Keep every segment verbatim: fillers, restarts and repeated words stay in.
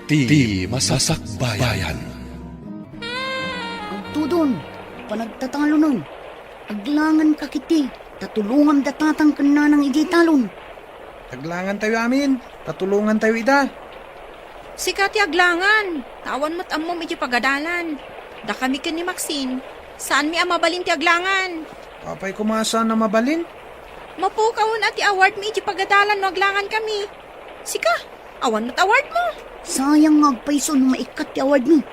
Ti Masakbayan. Agtudon, panagtatalonen. Aglanganka ketdi, ta tulongam da tatang ken nanang idiay talon. Aglangantayo amin, ta tulongantayo ida. Sika ti aglangan, ta awan met ammom idiay pagadalan. Dakami ken ni Maxine, saanmi a mabalin ti aglangan. Apay koma a saan a mabalin? Mapukawen a ti awardmi idiay pagadalan no aglangankami. Sika, awan met awardmo. Sayang nga agpayso no maikkat ti awardmi.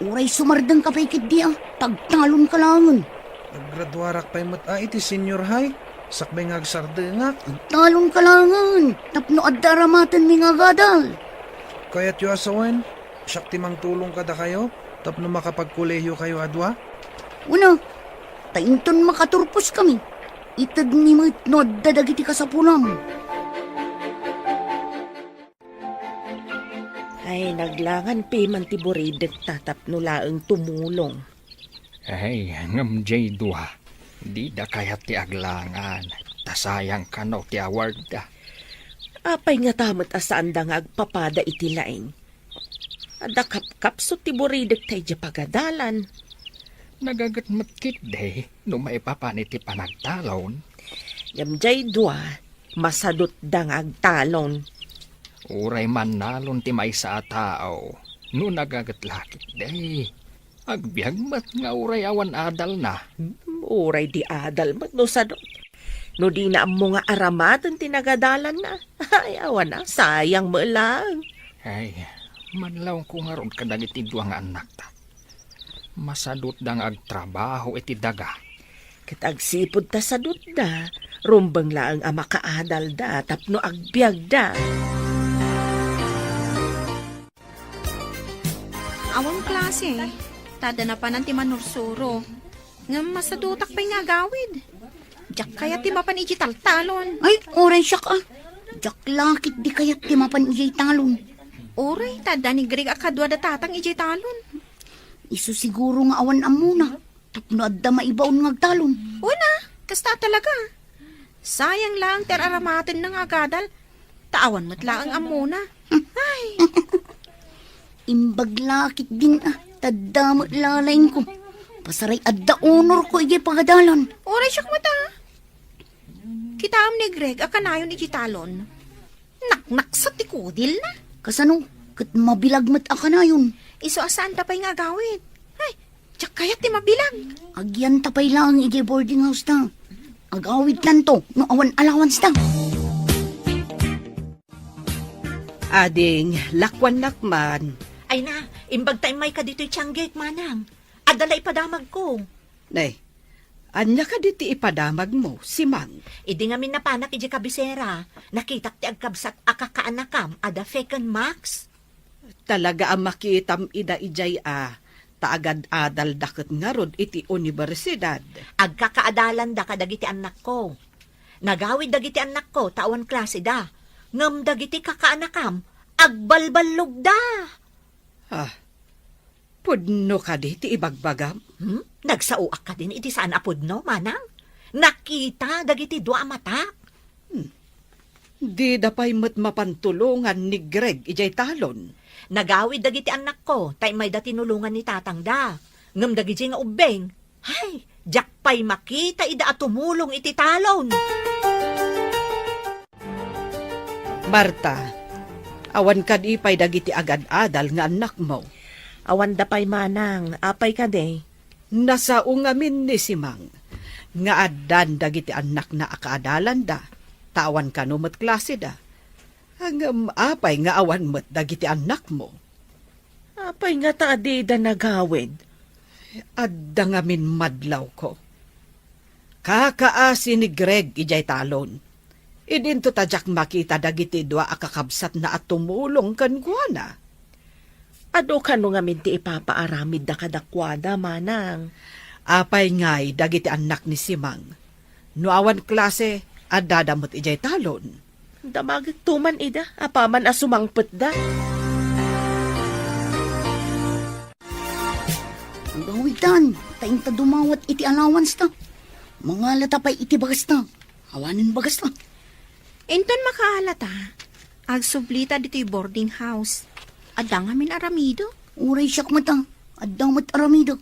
Uray sumardengka pay ketdi a, ta agtalonka laengen. Aggraduarak pay met a iti senior high, sakbay nga agsardengak. Agtalonka laengen, tapno adda aramatenmi nga agadal. Kayatyo a sawen, siak ti mangtulong kadakayo, tapno makapagkolehiokayo a dua? Una, ta inton makaturposkami, itedmi met no adda dagiti kasapulam. Ay, naglangan piman ti buridekta tapno laeng tumulong. Ay, ngem diay dua, dida kayat ti aglangan, ta sayang kano ti awardda. Apay ngata met a saanda nga agpapada iti laing? Adda kapkapsut ti buridekta idiay pagadalan. Nagaget met ketdi no maipapan iti panagtalon. Ngem diay dua, masadutda nga agtalon. Uray mannalon ti maysa a tao, no nagaget la ketdi. Agbiag met nga uray awan adalna. Hmm, uray di adal met no sadut. No dina ammo nga aramaten ti nagadalanna, ay, awan a, sayang met laeng. Ay, manlawko ngarud kadagiti dua nga annakta. Masadutda nga agtrabaho iti daga. Ket agsipud ta sadutda, rumbeng laeng a makaadalda tapno agbiagda. Awan klase, ta adda napanan ti manursuro. Ngem masadutak pay nga agawid. Diak kayat ti mapan idiay taltalon. Ay, uray siak a. Diak la ketdi kayat ti mapan idiay talon. Uray, ta adda ni Greg a kadua da tatang idiay talon. Isu siguro nga awan ammona, tapno adda maibaon nga agtalon. Una, kasta talaga. Sayang laeng ti ar-aramatenna nga agadal, ta awan met laeng ammona. Ay! Imbag la ketdin a, ta adda met la laingko. Pasaray adda honorko idiay pagadalan. Uray siak met a. Kitaem ni Greg a kanayon idiay talon. Naknaksa ti kudilna. Kasano? Ket mabilag met a kanayon. Isu a saanta pay nga agawid. Ay, diak kayat ti mabilag. Agyanta pay laeng idiay boarding house ta. Agawidtanto no awan allowance ta. Ading, lakuannak man. Ay na, imbag ta immayka ditoy tianggek, manang. Adda la ipadamagko. Nay, ania kadi ti ipadamagmo, Simang? Idi ngamin napanak idiay kabisera, nakitak ti agkabsat a kakaanakam a da Feckenmax. Talaga a makitam ida idiay a, ta agad-adalda ket ngarud iti universidad. Agkakaadalanda kadagiti annakko. Nagawid dagiti annakko ta awan klaseda. Ngem dagiti kakaanakam, agballballogda. Ah, pudno kadi ti ibagbagam? Hmm? Nagsaoak kadin iti saan a pudno, manang? Nakita dagiti dua a matak. Hmm. Dida pay met mapan tulongan ni Greg idiay talon. Nagawid dagiti annakko, ta immayda tinulongan ni tatangda. Ngem dagiti nga ubbing, ay, diak pay makita ida a tumulong iti talon. Marta, awan kadi pay dagiti agad-adal nga annakmo? Awanda pay manang, apay kadi? Nasao ngamin ni Simang nga addan dagiti annakna a kaadalanda, ta awan kano met klaseda. Ngem apay nga awan met dagiti annakmo? Apay ngata a dida nagawid? Adda ngamin madlawko. Kakaasi ni Greg idiay talon. Idinto ta diak makita dagiti dua a kakabsatna a tumulong kenkuana. Adu kano ngamin ti ipapaaramidda kadakuada, manang? Apay ngay dagiti annak ni Simang? No awan klase, addada met idiay talon. Damagekto man ida, apaman a sumangpetda. Agawidtan, ta inta dumawat iti allowance ta. Mangalata pay iti bagasta. Awanen bagasta. Inton makaalata, agsublita ditoy boarding house. Adda ngamin aramidek. Uray siak met a, adda met aramidek.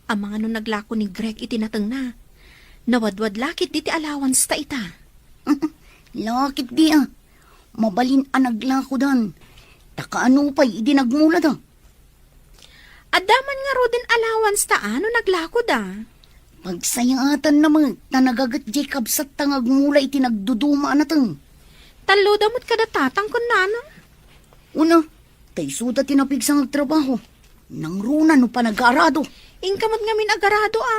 Amangan no naglako ni Greg iti natengna. Nawadwad la ketdi ti allowance ta ita. Laketdi a. Mabalin a naglakodan. Ta kaano pay idi nagmulada? Adda man ngaruden allowance ta a no naglakoda. Pagsayaatanna met ta nagaget diay kabsatta nga agmula iti nagduduma a nateng. Talloda met kada tatang ken nanang. Una, ta isuda ti napigsa nga agtrabaho. Nangruna no panag-aarado. Inka met ngamin agarado a.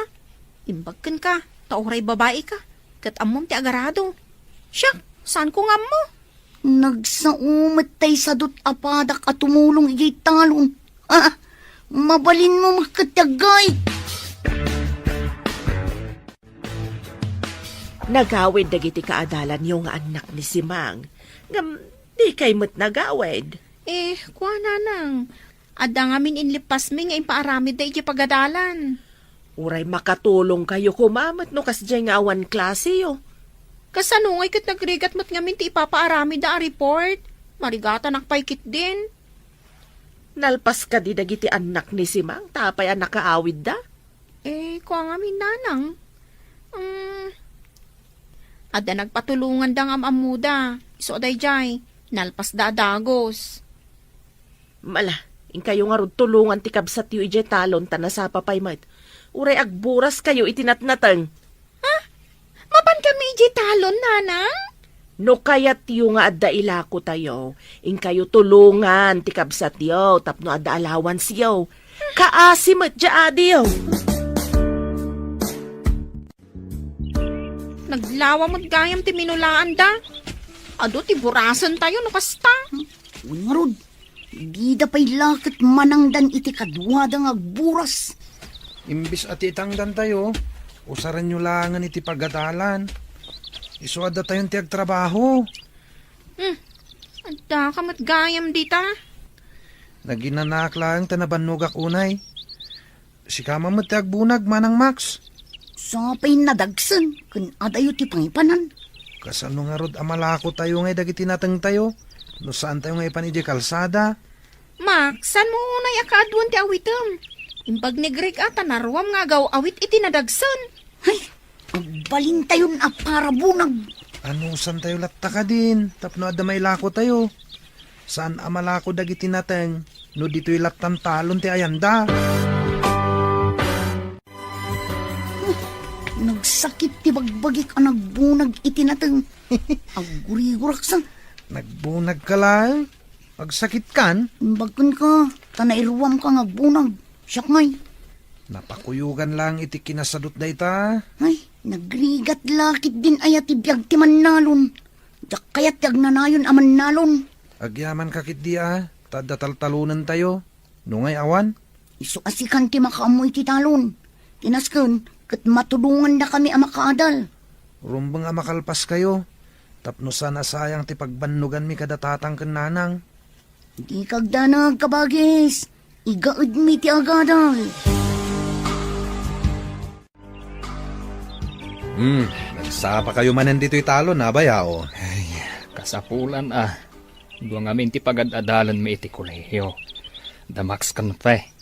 Imbag kenka, ta uray babai ka, ket ammom ti agarado. Siak, saanko nga ammo? Nagsao met tay sadut a padak a tumulong idiay talon. Ah, mabalinmo met ket ti aggaik. Nagawid dagiti kaadalanyo nga annak ni Simang. Ngem, dikay met nagawid. Eh, kua, nanang, adda ngamin inlippasmi nga impaaramidda idiay pagadalan. Uray makatulongkayo koma met no kasdiay nga awan klaseyo. Kasano ngay ket nagrigat met ngamin ti ipapaaramidda a report? Marigatanak pay ketdin. Nalpas kadi dagiti annak ni Simang ta apay a nakaawidda? Eh, kua ngamin, nanang. Mm, adda nagpatulonganda nga am-ammoda. Isu a daydiay, nalpasda a dagus. Mala, inkayo ngarud tulongan ti kabsatyo idiay talon ta nasapa pay met. Uray agburas kayo iti natnateng. Ha? Mapan kami idiay talon, nanang? No kayatyo nga adda ilakotayo, inkayo tulongan ti kabsatyo tapno adda allowance-yo. Kaasi met diay adiyo. Naglawa met gayam ti minulaanda. Adu ti burasentayo no kasta. Wen ngarud, dida pay la ket manangdan iti kaduada nga agburas. Imbes a ti itangdantayo, usarenyo laengen iti pagadalan. Isu addatayon ti agtrabaho. Hmm, addaka met gayam dita. Naginanaak laeng ta nabannogak unay. Sika man met ti agbunag, Manang Max. Sapay nadagsen ken adayo ti pangipanan. Kasano ngarud a malakotayo ngay dagiti natengtayo no saantayo nga ipan idiay kalsada? Max, saanmo unay a kaaduan ti awitem? Imbag ni Greg a ta naruam nga agaw-awit iti nadagsen. Hay, agbalintayon a parabunag. Anusantayo latta kadin tapno adda mailakotayo? Saan a malako dagiti nateng no ditoy lattan talon ti ayanda. Nagsakit ti bagbagik a nagbunag iti nateng. Agguriguraksa. Nagbunagka laeng? Agsakitkan? Imbag kenka, ta nairuamka nga agbunag. Siak ngay. Napakuyogan laeng iti kinasadut dayta. Ay, nagrigat la ketdin aya ti biag ti mannalon. Diak kayat ti agnanayon a mannalon. Agyamanka ketdi a, ta adda taltalonentayo. No ngay awan? Isu a sikan ti makaammo iti talon. Ti nasken, ket matulongandakami a makaadal. Rumbeng a makalpaskayo, tapno saan a sayang ti pagbannoganmi kada tatang ken nanang. Dika agdanag, kabagis. Igaedmi ti agadal. Hmm, nagsapakayo manen ditoy talon a, bayaw? Ay, kasapulan a. Dua ngamin ti pagad-adalanmi iti kolehio. Da Max ken Fe.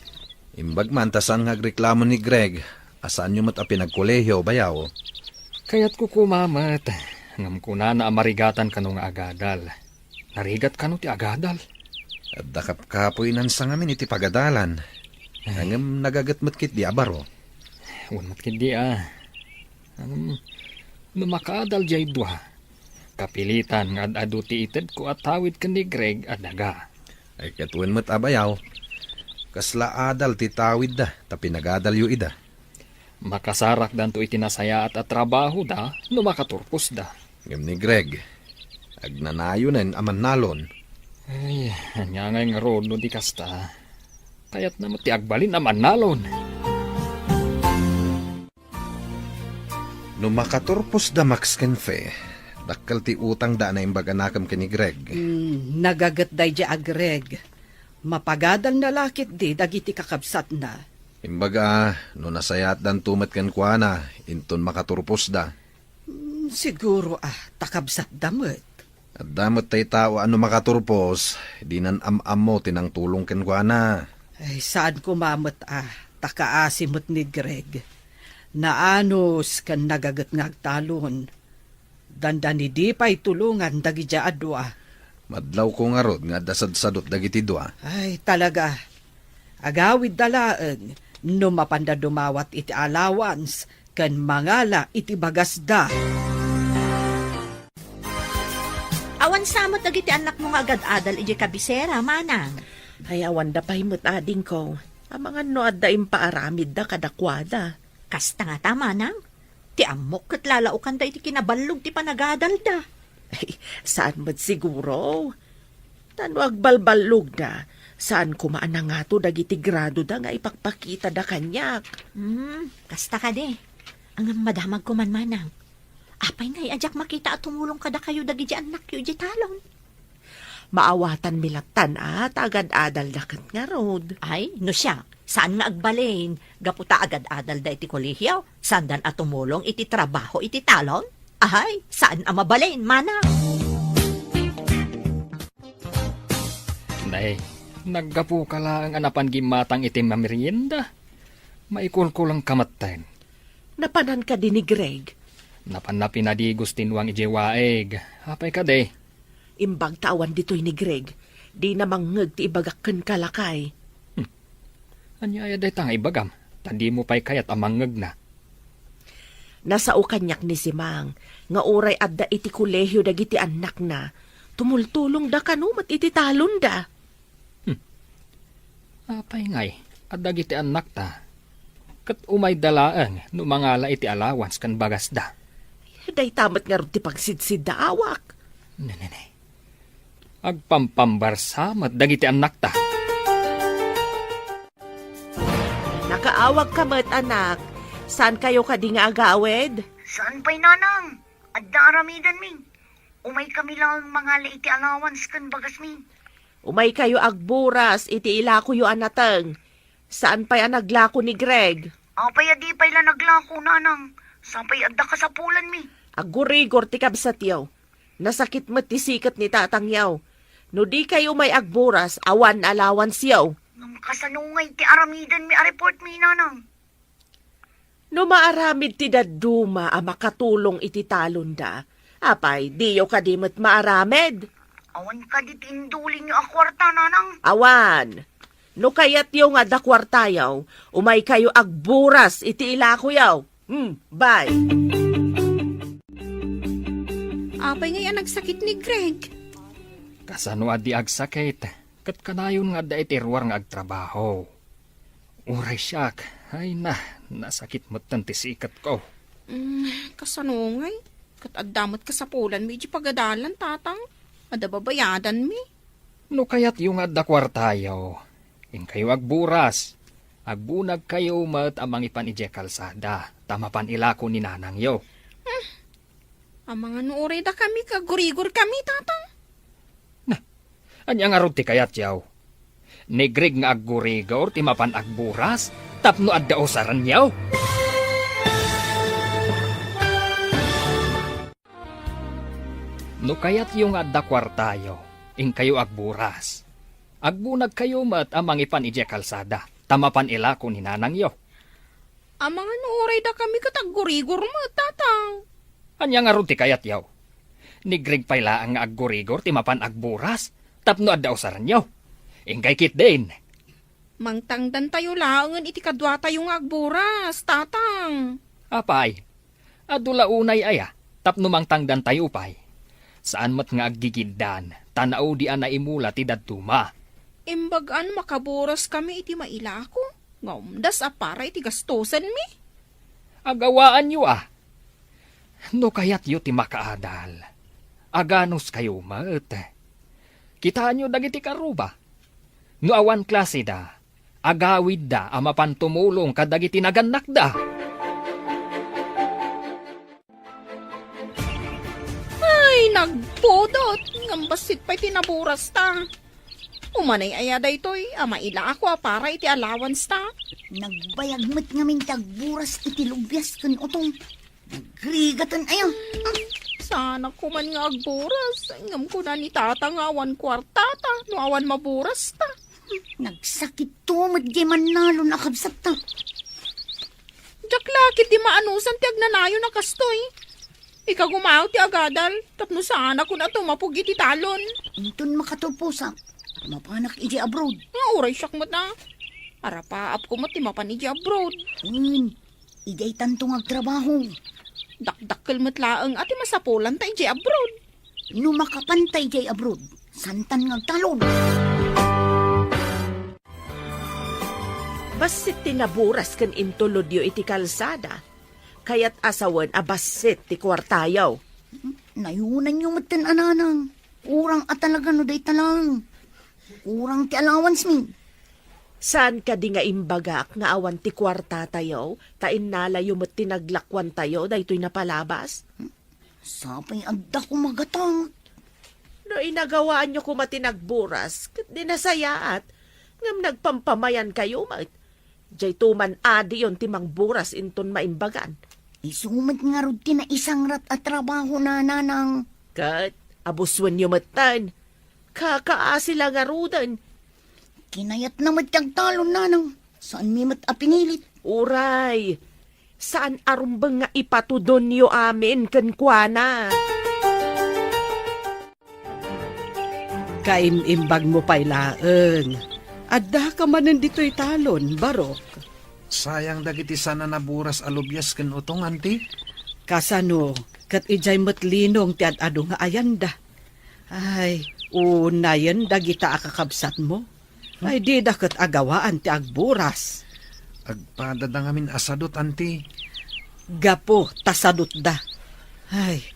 Imbag man ta saan nga agreklamo ni Greg a saanyo met a pinagkolehio, bayaw? Kayatko koma met, ngem kunana a marigatan kano nga agadal. Narigat kano ti agadal? Adda kapkapoy nansa ngamin iti pagadalan. Ay. Ngem nagaget met ketdi a baro. Wen met ketdi a. Ngem no makaadal diay dua, kapilitan nga ad-adu ti itedko a tawid ken ni Greg a daga. Ay, ket wen met a bayaw. Kasla adal ti tawidda, ta pinagadalyo ida. Makasarakdanto iti nasayaat a trabahoda no makaturposda. Ngem ni Greg, agnanayonen a mannalon. Ay, ania ngay ngarud no di kasta? Kayatna met ti agbalin a mannalon. No makaturposda Max ken Fe, dakkel ti utangda a naimbag a nakem ken ni Greg. Hmm, nagaget daydiay a Greg. Mapagadalna la ketdi dagiti kakabsatna. Imbaga, no nasayaatdanto met kenkuana, inton makaturposda. Hmm, siguro a, ta kabsatda met. Adda met tay tao a no makaturpos, dinan am-ammo ti nangtulong kenkuana. Ay, saan koma met a, ta kaasi met ni Greg. Naanus ken nagaget nga agtalon. Dandani di pay tulongan dagidiay a dua. Madlawko ngarud nga adda sadsadot dagiti dua. Ay, talaga. Agawidda laeng no mapanda dumawat iti allowance ken mangala iti bagasda. Awan sa met dagiti annakmo nga agad-adal idiay kabisera, manang? Ay, awanda pay met, adingko. Amangan no adda impaaramidda kadakuada. Kasta ngata, manang? Ti ammok ket lalaokanda iti kinaballog ti panagadalda. Ay, saan met siguro? Ta no agbalballogda, saan koma a nangato dagiti gradoda nga ipakpakitada kaniak. Hmm, kasta kadi. Ngem madamagko man, manang. Apay ngay a diak makita a tumulong kadakayo dagiti annakyo idiay talon? Maawatanmi lattan a ta agad-adalda ket ngarud. Ay, no siak, saan nga agbalin? Gapu ta agad-adalda iti kolehio, saandan a tumulong iti trabaho iti talon? Ay, saan a mabalin, manang? Nay, naggapuka laeng a napan gimmatang iti mamerienda. Maikulkulangka metten. Napanan kadi ni Greg? Napanna pinadigos ti nuang idiay waig. Apay kadi? Imbag ta awan ditoy ni Greg. Dina mangngeg ti ibagak kenka, lakay. Hmm. Ania aya dayta nga ibagam? Ta dimo pay kayat a mangngegna. Nasao kaniak ni Simang nga uray adda iti kolehio dagiti annakna, tumultulongda kano met iti talonda. Hmm. Apay ngay, a dagiti annakta, ket umayda laeng no mangala iti allowance ken bagasda. Dayta met ngarud ti pagsidsiddaawak. Nenene. Agpampambarsa met dagiti annakta. Nakaawagka met, anak. Saankayo kadi nga agawid? Saan pay, nanang. Adda aramidenmi. Umaykami laeng mangala iti allowance ken bagasmi. Umaykayo agburas iti ilakoyo a nateng. Saan pay a naglako ni Greg? Apay a di pay la naglako, nanang? Sapay adda kasapulanmi. Aggurigor ti kabsatyo. Nasakit met ti siket ni tatangyo. No dikayo umay agburas, awan allowance-yo. Ngem kasano ngay ti aramidenmi a reportmi, nanang? No maaramid ti dadduma a makatulong iti talonda, apay, diyo kadi met maaramid? Awan kadi ti indulinyo a kuarta, nanang? Awan. No kayatyo nga adda kuartayo, umaykayo agburas iti ilakoyo. Hmm, bye. Apay ngay a nagsakit ni Greg? Kasano a di agsakit? Ket kanayon nga adda iti ruar nga agtrabaho. Uray siak, ay na, nasakit metten ti siketko. Mm, kasano ngay? Ket adda met kasapulanmi iti pagadalan, tatang. Adda babayadanmi. No kayatyo nga adda kuartayo, inkayo agburas. Agbunagkayo met a mangipan idiay kalsada, ta mapan ilako ni nanangyo. Hmm. Amangan no uray dakami ket aggurigorkami, tatang. Na, ania ngarud ti kayatyo? Ni Greg nga aggurigor ti mapan agburas tapno adda usarenyo? No kayatyo nga adda kuartayo, inkayo agburas. Agbunagkayo met a mangipan idiay kalsada, ta mapan ilako ni nanangyo. Amangan no uray dakami ket aggurigor met, tatang. Ania ngarud ti kayatyo? Ni Greg pay laeng nga aggurigor ti mapan agburas tapno adda usarenyo. Inggay ketdin. Mangtangdantayo laengen iti kaduatayo nga agburas, tatang. Apay, adu la unay aya tapno mangtangdantayo pay? Saan met nga aggigiddan, ta naudi a naimula ti dadduma. Imbag a no makaburaskami iti mailako nga umdas a para iti gastusenmi? Agawaanyo a. No kayatyo ti makaadal, aganuskayo met. Kitaenyo dagiti karuba. No awan klaseda, agawidda a mapan tumulong kadagiti nagannakda. Ay, nagpudot! Ngem bassit pay ti naburasta. Umanay aya daytoy a mailako a para iti allowance ta? Nagbayag met ngamin ti agburas iti lubias ken utong. Nagrigaten aya. Hmm. Saanak koma nga agburas, ngem kuna ni tata nga awan kuartata, no awan maburasta. Nagsakitto met diay mannalon a kabsatta. Diak la ketdi maanusan ti agnanayon a kastoy. Ikagumaw ti agadal, tapno saanak kunam a tumapog iti talon. Inton makatulposak, mapanak iti abroad. Nga uray siak met a. Arapaapko met ti mapan iti abroad. Wen, idiay tanto nga agtrabaho. Dakdakkel met laeng a ti masapulanta idiay abroad. No makapanta idiay abroad, saantan nga agtalon. Bassit ti naburas ken intulodyo iti kalsada. Kayat a sawen a bassit ti kuartayo. Nayunanyo metten a nanang. Kurang a talaga no dayta laeng. Kurang ti allowance mi. Saan kadi nga imbagak nga awan ti kuartatayo, ta innalayo met ti naglakuantayo daytoy napalabas? Sapay adda koma gatang. No inagawaanyo koma ti nagburas, ket di nasayaat, ngem nagpampamayankayo met. Diay tuman adiyon ti mangburas inton maimbagan. Isu met ngarud ti naisangrat a trabaho na, nanang. Ket abuswenyo metten. Kakaasi la ngaruden. Kinayatna met ti agtalon, nanang. Saanmi met a pinilit. Uray, saan a rumbeng nga ipatudonyo amin kenkuana. Kaim-imbagmo pay laeng. Addaka manen ditoy talon, Barok. Sayang dagiti saan a naburas a lubias ken utong, anti? Kasano, ket idiay met linong ti ad-adu nga ayanda. Ay, unayen dagita a kakabsatmo. Ay, dida ket agawaan ti agburas. Agpadada ngamin a sadot, anti. Gapu ta sadotda. Ay,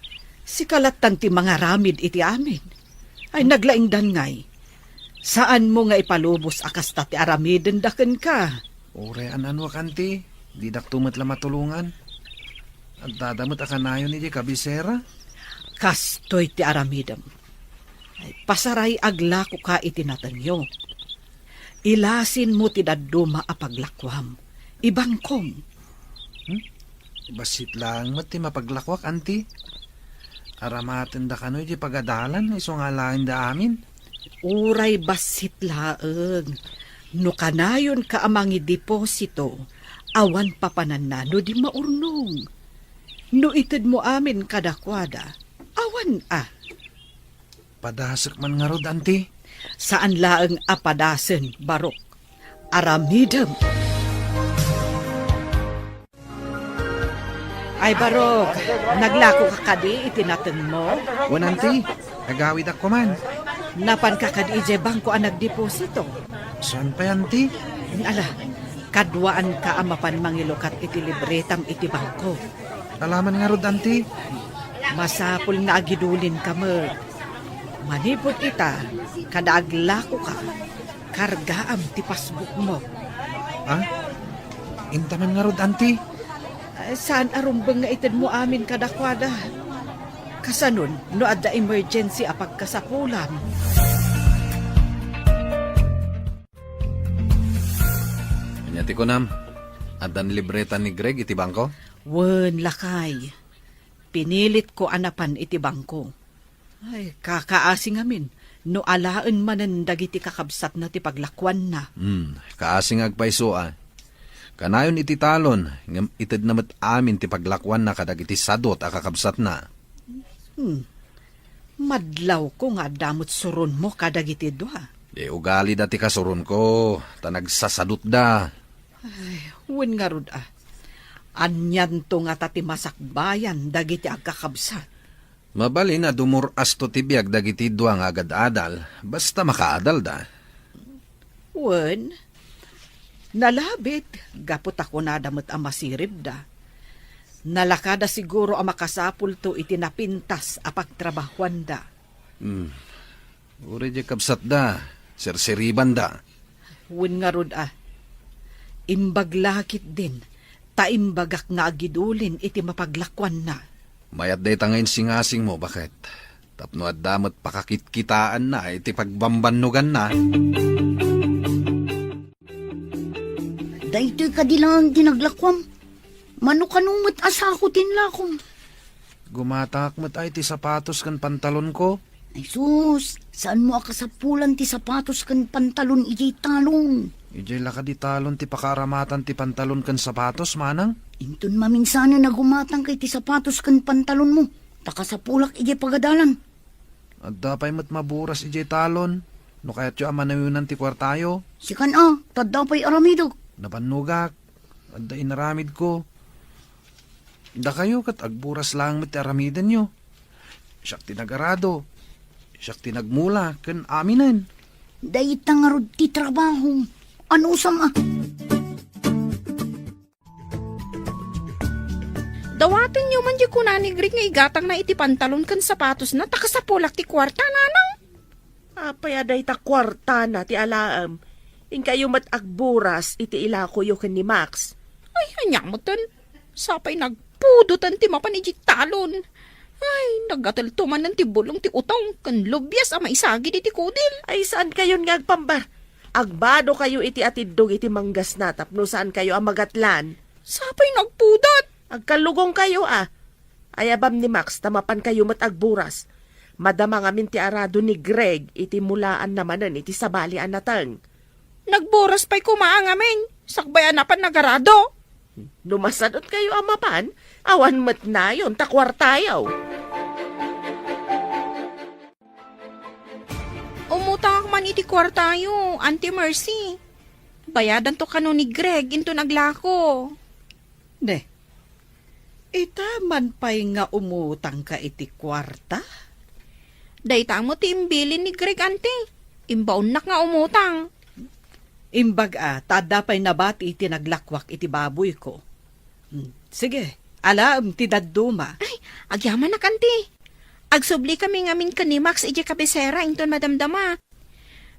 sika lattan ti mangaramid iti amin. Ay, naglaingdan ngay. Saanmo nga ipalubos a kasta ti aramidenda kenka. Uray an-anuak, anti. Didakto met la matulongan. Addada met a kanayon idiay kabisera. Kastoy ti aramidem. Ay, pasaray aglakoka iti natengyo. Ilasinmo ti dadduma a paglakuam. Ibangkom. Hmm? Bassit laeng met ti mapaglakuak, anti. Aramatenda kano iti pagadalan, isu nga alaenda amin. Uray bassit laeng. No kanayonka a mangideposito, awan papananna no di maurnong. No itedmo amin kadakuada, awan a. Padasek man ngarud, anti? Saan laeng a padasen, Barok. Aramidem. Ay, Barok, naglakoka kadi iti natengmo? Wen, anti, agawidak koman. Napanka kadi idiay bangko a nagdeposito? Saan pay, anti? Ala, kaduaanka a mapan mangilukat iti libretam iti bangko. Alaman ngarud, anti? Masapul nga agidulinka met. Manipud ita, kada aglakoka, kargaam ti passbookmo. Ah? Intaman ngarud, anti? Ay, saan a rumbeng nga itedmo amin kadakuada. Kasanon, no adda emergency a pagkasapulam. Ania ti kunam? Addan libreta ni Greg iti bangko? Wen, lakay. Pinilitko a napan iti bangko. Ay, kakaasi ngamin, no alaen manen dagiti kakabsatna ti paglakuanna. Hmm, kaasi nga agpayso a. Kanayon iti talon, ngem itedna met amin ti paglakuanna kadagiti sadot a kakabsatna. Hmm. Madlawko nga adda met suronmo kadagiti dua. Di ugalida ti kasuronko, ta nagsasadotda. Ay, wen ngarud a. Anianto ngata ti masakbayan dagiti agkakabsat? Mabalin a dumur-asto ti biag dagiti dua nga agad-adal, basta makaadalda. Wen, nalabit, gapu ta kunada met a masiribda. Nalakada siguro a makasapulto iti napintas a pagtrabahuanda. Hmm. Uray diay kabsatda, sirsiribanda. Wen ngarud a. Imbag la ketdin, ta imbagak nga agidulin iti mapaglakuanna. Mayat dayta nga insingasingmo, baket? Tapno adda met pakakitkitaanna iti pagbambannoganna. Daytoy kadi laeng ti naglakuam. Mano kano met a sako ti inlakom? Gumatangak met ay ti sapatos ken pantalonko. Ay sus, saanmo a kasapulan ti sapatos ken pantalon idiay talon? Idiay la kadi talon ti pakaaramatan ti pantalon ken sapatos, manang? Inton maminsanen a gumatangka iti sapatos ken pantalonmo, ta kasapulak idiay pagadalan. Adda pay met maburas idiay talon, no kayatyo a manayonan ti kuartayo. Sikan a, ta adda pay aramidek. Napannogak, adda inaramidko. Dakayo ket agburas laeng met ti aramidenyo. Siak ti nagarado, siak ti nagmula ken aminen. Dayta ngarud ti trabahom. Anusam a? Dawatenyo man di kuna ni Greg nga igatangna iti pantalon ken sapatosna ta kasapulak ti kuarta, nanang. Apay a dayta kuartana ti alaem? Inkayo met agburas iti ilakoyo ken ni Max. Ay, ania metten? Sapay nagpudotan ti mapan iti talon. Ay, nagatelto manen ti bulong ti utong ken lubias a maisagid iti kudil. Ay, saankayon nga agpambar? Agbadokayo iti atiddog iti manggasna tapno saankayo a magatlan. Sapay nagpudat. Agkallugongkayo a. Ayabam ni Max ta mapankayo met agburas. Madama ngamin ti arado ni Greg iti mulaanna manen iti sabali a nateng. Nagburas pay koma a ngamin, sakbay a napan nagarado. No masadutkayo a mapan, awan met nayon ta kuartayo. Umutangak man iti kuartayo, Auntie Mercy. Bayadanto kano ni Greg inton aglako. Ne, ita man pay nga umutangka iti kuarta? Dayta met ti imbilin ni Greg, Auntie. Imbaonnak nga umutang. Imbag a, ta adda pay nabati iti naglakwak iti baboyko. Hmm, sige, alaem ti dadduma. Ay, agyamanak, Auntie. Agsublikami ngamin ken ni Max idiay kabisera inton madamdama.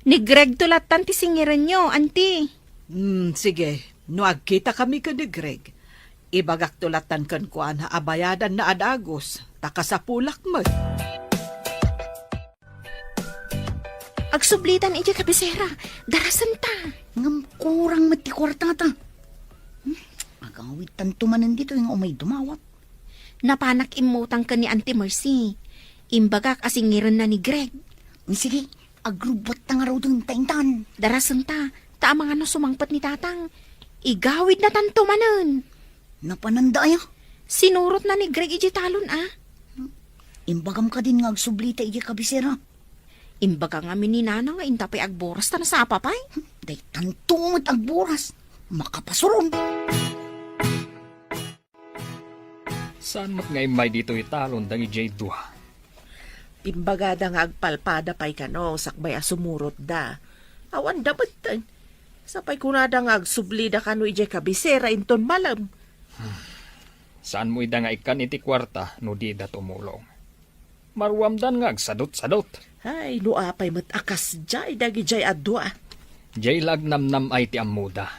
Ni Greg to lattan ti singirenyo, Auntie. Hmm, sige. No agkitakami ken ni Greg, ibagak to lattan kenkuana a bayadanna a dagus, ta kasapulak met. Agsublitan idiay kabisera. Darasenta. Ngem kurang met ti kuartata. Hmm, agawidtanto manen ditoy nga umay dumawat. Napanak immutang ken ni Auntie Mercy. Imbagak a singirenna ni Greg. Sige, agrubbuatta ngaruden ta intan. Darasenta, ta amangan no sumangpet ni Tatang. Igawidnatanto manen. Napananda aya? Sinurotna ni Greg idiay talon a. Imbagam kadin nga agsublita idiay kabisera. Imbaga ngamin ni Nana nga inta pay agburas ta nasapa pay. Daytanto met agburas. Makapasuron. Saan met nga immay ditoy talon dagidiay dua? Imbagada nga agpalpada pay kano sakbay a sumurotda. Awanda metten. Sapay kunada nga agsublida kano idiay kabisera inton malem. Saanmo ida nga ikkan iti kuarta no dida tumulong? Maruamdan nga agsadutsadut. Ay, no apay met a kasdiay dagidiay a dua. Diay la agnamnam-ay ti ammoda.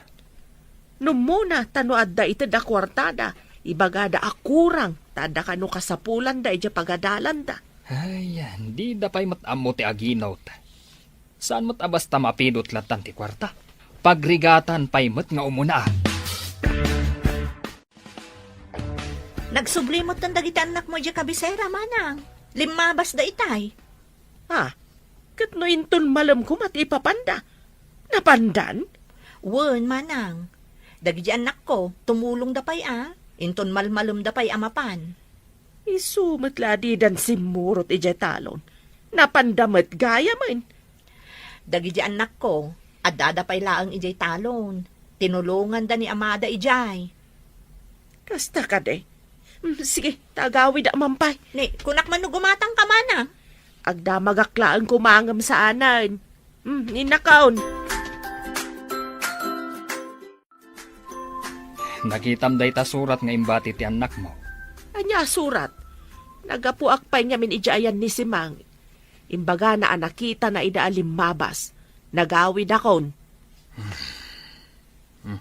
No ummuna, ta no adda ited a kuartada, ibagada a kurang, ta adda kano kasapulanda idiay pagadalanda. Ay, dida pay met ammo ti aginot. Saan met a basta mapidot lattan ti kuarta? Pagrigatan pay met nga umuna. Nagsubli metten dagiti annakmo idiay kabisera, manang. Limmabasda itay. Ah, ket no inton malem koma ti ipapanda, napandan? Wen, manang. Dagiti annakko, tumulongda pay a, inton malmalemda pay a mapan. Isu met la a didan simmurot idiay talon. Napanda met gayamen. Dagiti annakko, addada pay laeng idiay talon. Tinulonganda ni amada idiay. Kasta kadi. Mm, sige, ta agawid a mampay. Ni, kunak man no gumatang ka mana. Agdamagak laeng koma ngem saanen. Mm, innakon. Nakitam dayta surat nga imbati ti annakmo. Ania a surat? Naggapuak pay ngamin idiay ayan ni Simang. Imbagana a nakitana ida a limmabas. Nagawidakon. Hmm.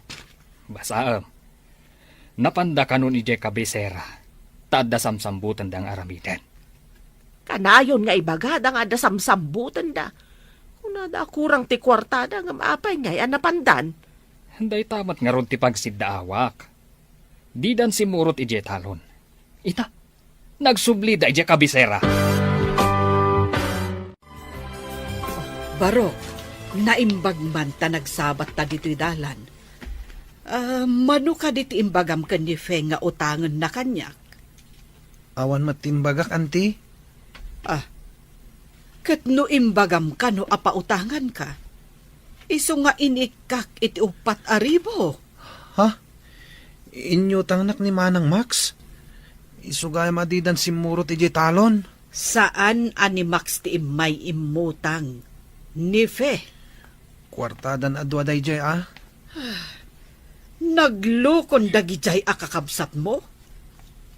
Basaem. Napanda kanon idiay kabisera, ta adda samsambutenda nga aramiden. Kanayon nga ibagada nga adda samsambutenda. Kunada a kurang ti kuartada ngem apay ngay a napandan? Dayta met ngarud ti pagsiddaawak. Didan simmurot idiay talon. Ita, Nagsublida idiay kabisera. Barok, naimbag man ta nagsabatta ditoy dalan. Ah, mano kadi ti imbagam ken ni Fe nga utangenna kaniak? Awan met ti imbagak, anti. Ah, ket no imbagam kano a pautanganka, isu nga inikkak iti uppat a ribu. Ha? Inyutangnak ni Manang Max? Isu gayam a didan simmurot idiay talon. Saan a ni Max ti immay immutang. Ni Fe. Kuartadan a dua daydiay, a? Naglukon dagidiay a kakabsatmo?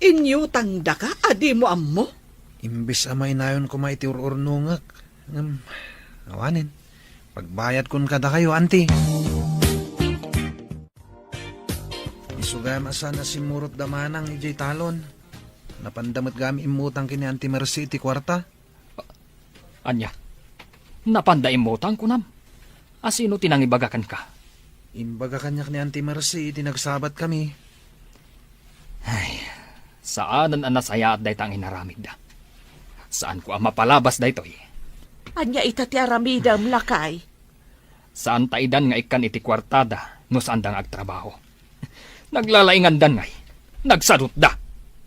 Inyutangdaka a dimo ammo? Imbes a mainayon koma iti ur-urnongek. Ngem, awanen. Pagbayadkon kadakayo, anti. Isu gayam a saan a simmurot da Manang idiay talon. Napanda met gayam immutang ken ni Anti Mercy iti kuarta. Ania? Napanda immutang, kunam? Asino ti nangibaga kenka? Imbaga kaniak ni Anti Mercy iti nagsabatkami. Ay, saanen a nasayaat dayta nga inaramidda. Saanko a mapalabas daytoy. Ania ita ti aramidem, lakay? Saan ta idan nga ikkan iti kuartada no saanda nga agtrabaho. Naglalaingandan ngay. Nagsadutda.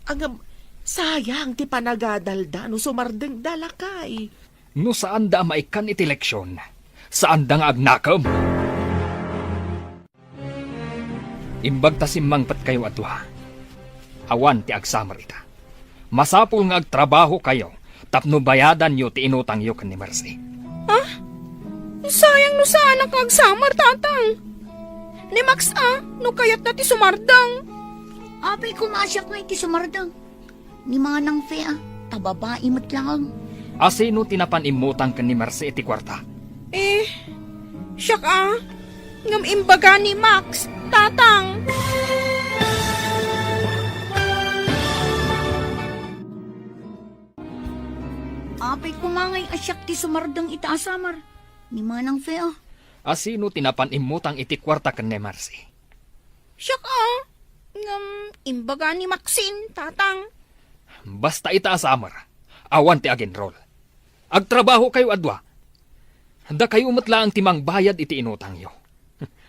Ngem, sayang ti panagadalda no sumardengda, lakay. No saanda a maikkan iti leksyon, saanda nga agnakem. Imbag ta simmangpetkayo a dua. Awan ti agsamer ita. Masapul nga agtrabahokayo tapno bayadanyo ti inutangyo ken ni Mercy. Ah? Sayang no saanak nga agsamer, Tatang. Ni Max a, no kayatna ti sumardeng. Apay koma a siak nga iti sumardeng. Ni Manang Fe a, ta babai met laeng. Asino ti napan immutang ken ni Mercy iti kuarta? Eh, siak a. Ngem imbaga ni Max, Tatang. Apay koma ngay a siak ti sumardeng ita a summer? Ni Manang Fe a. Asino ti napan immutang iti kuarta ken ni Mercy? Siak a. Ngem imbaga ni Maxine, Tatang. Basta ita a summer, awan ti agenrol. Agtrabahokayo a dua. Dakayo met laeng ti mangbayad iti inutangyo.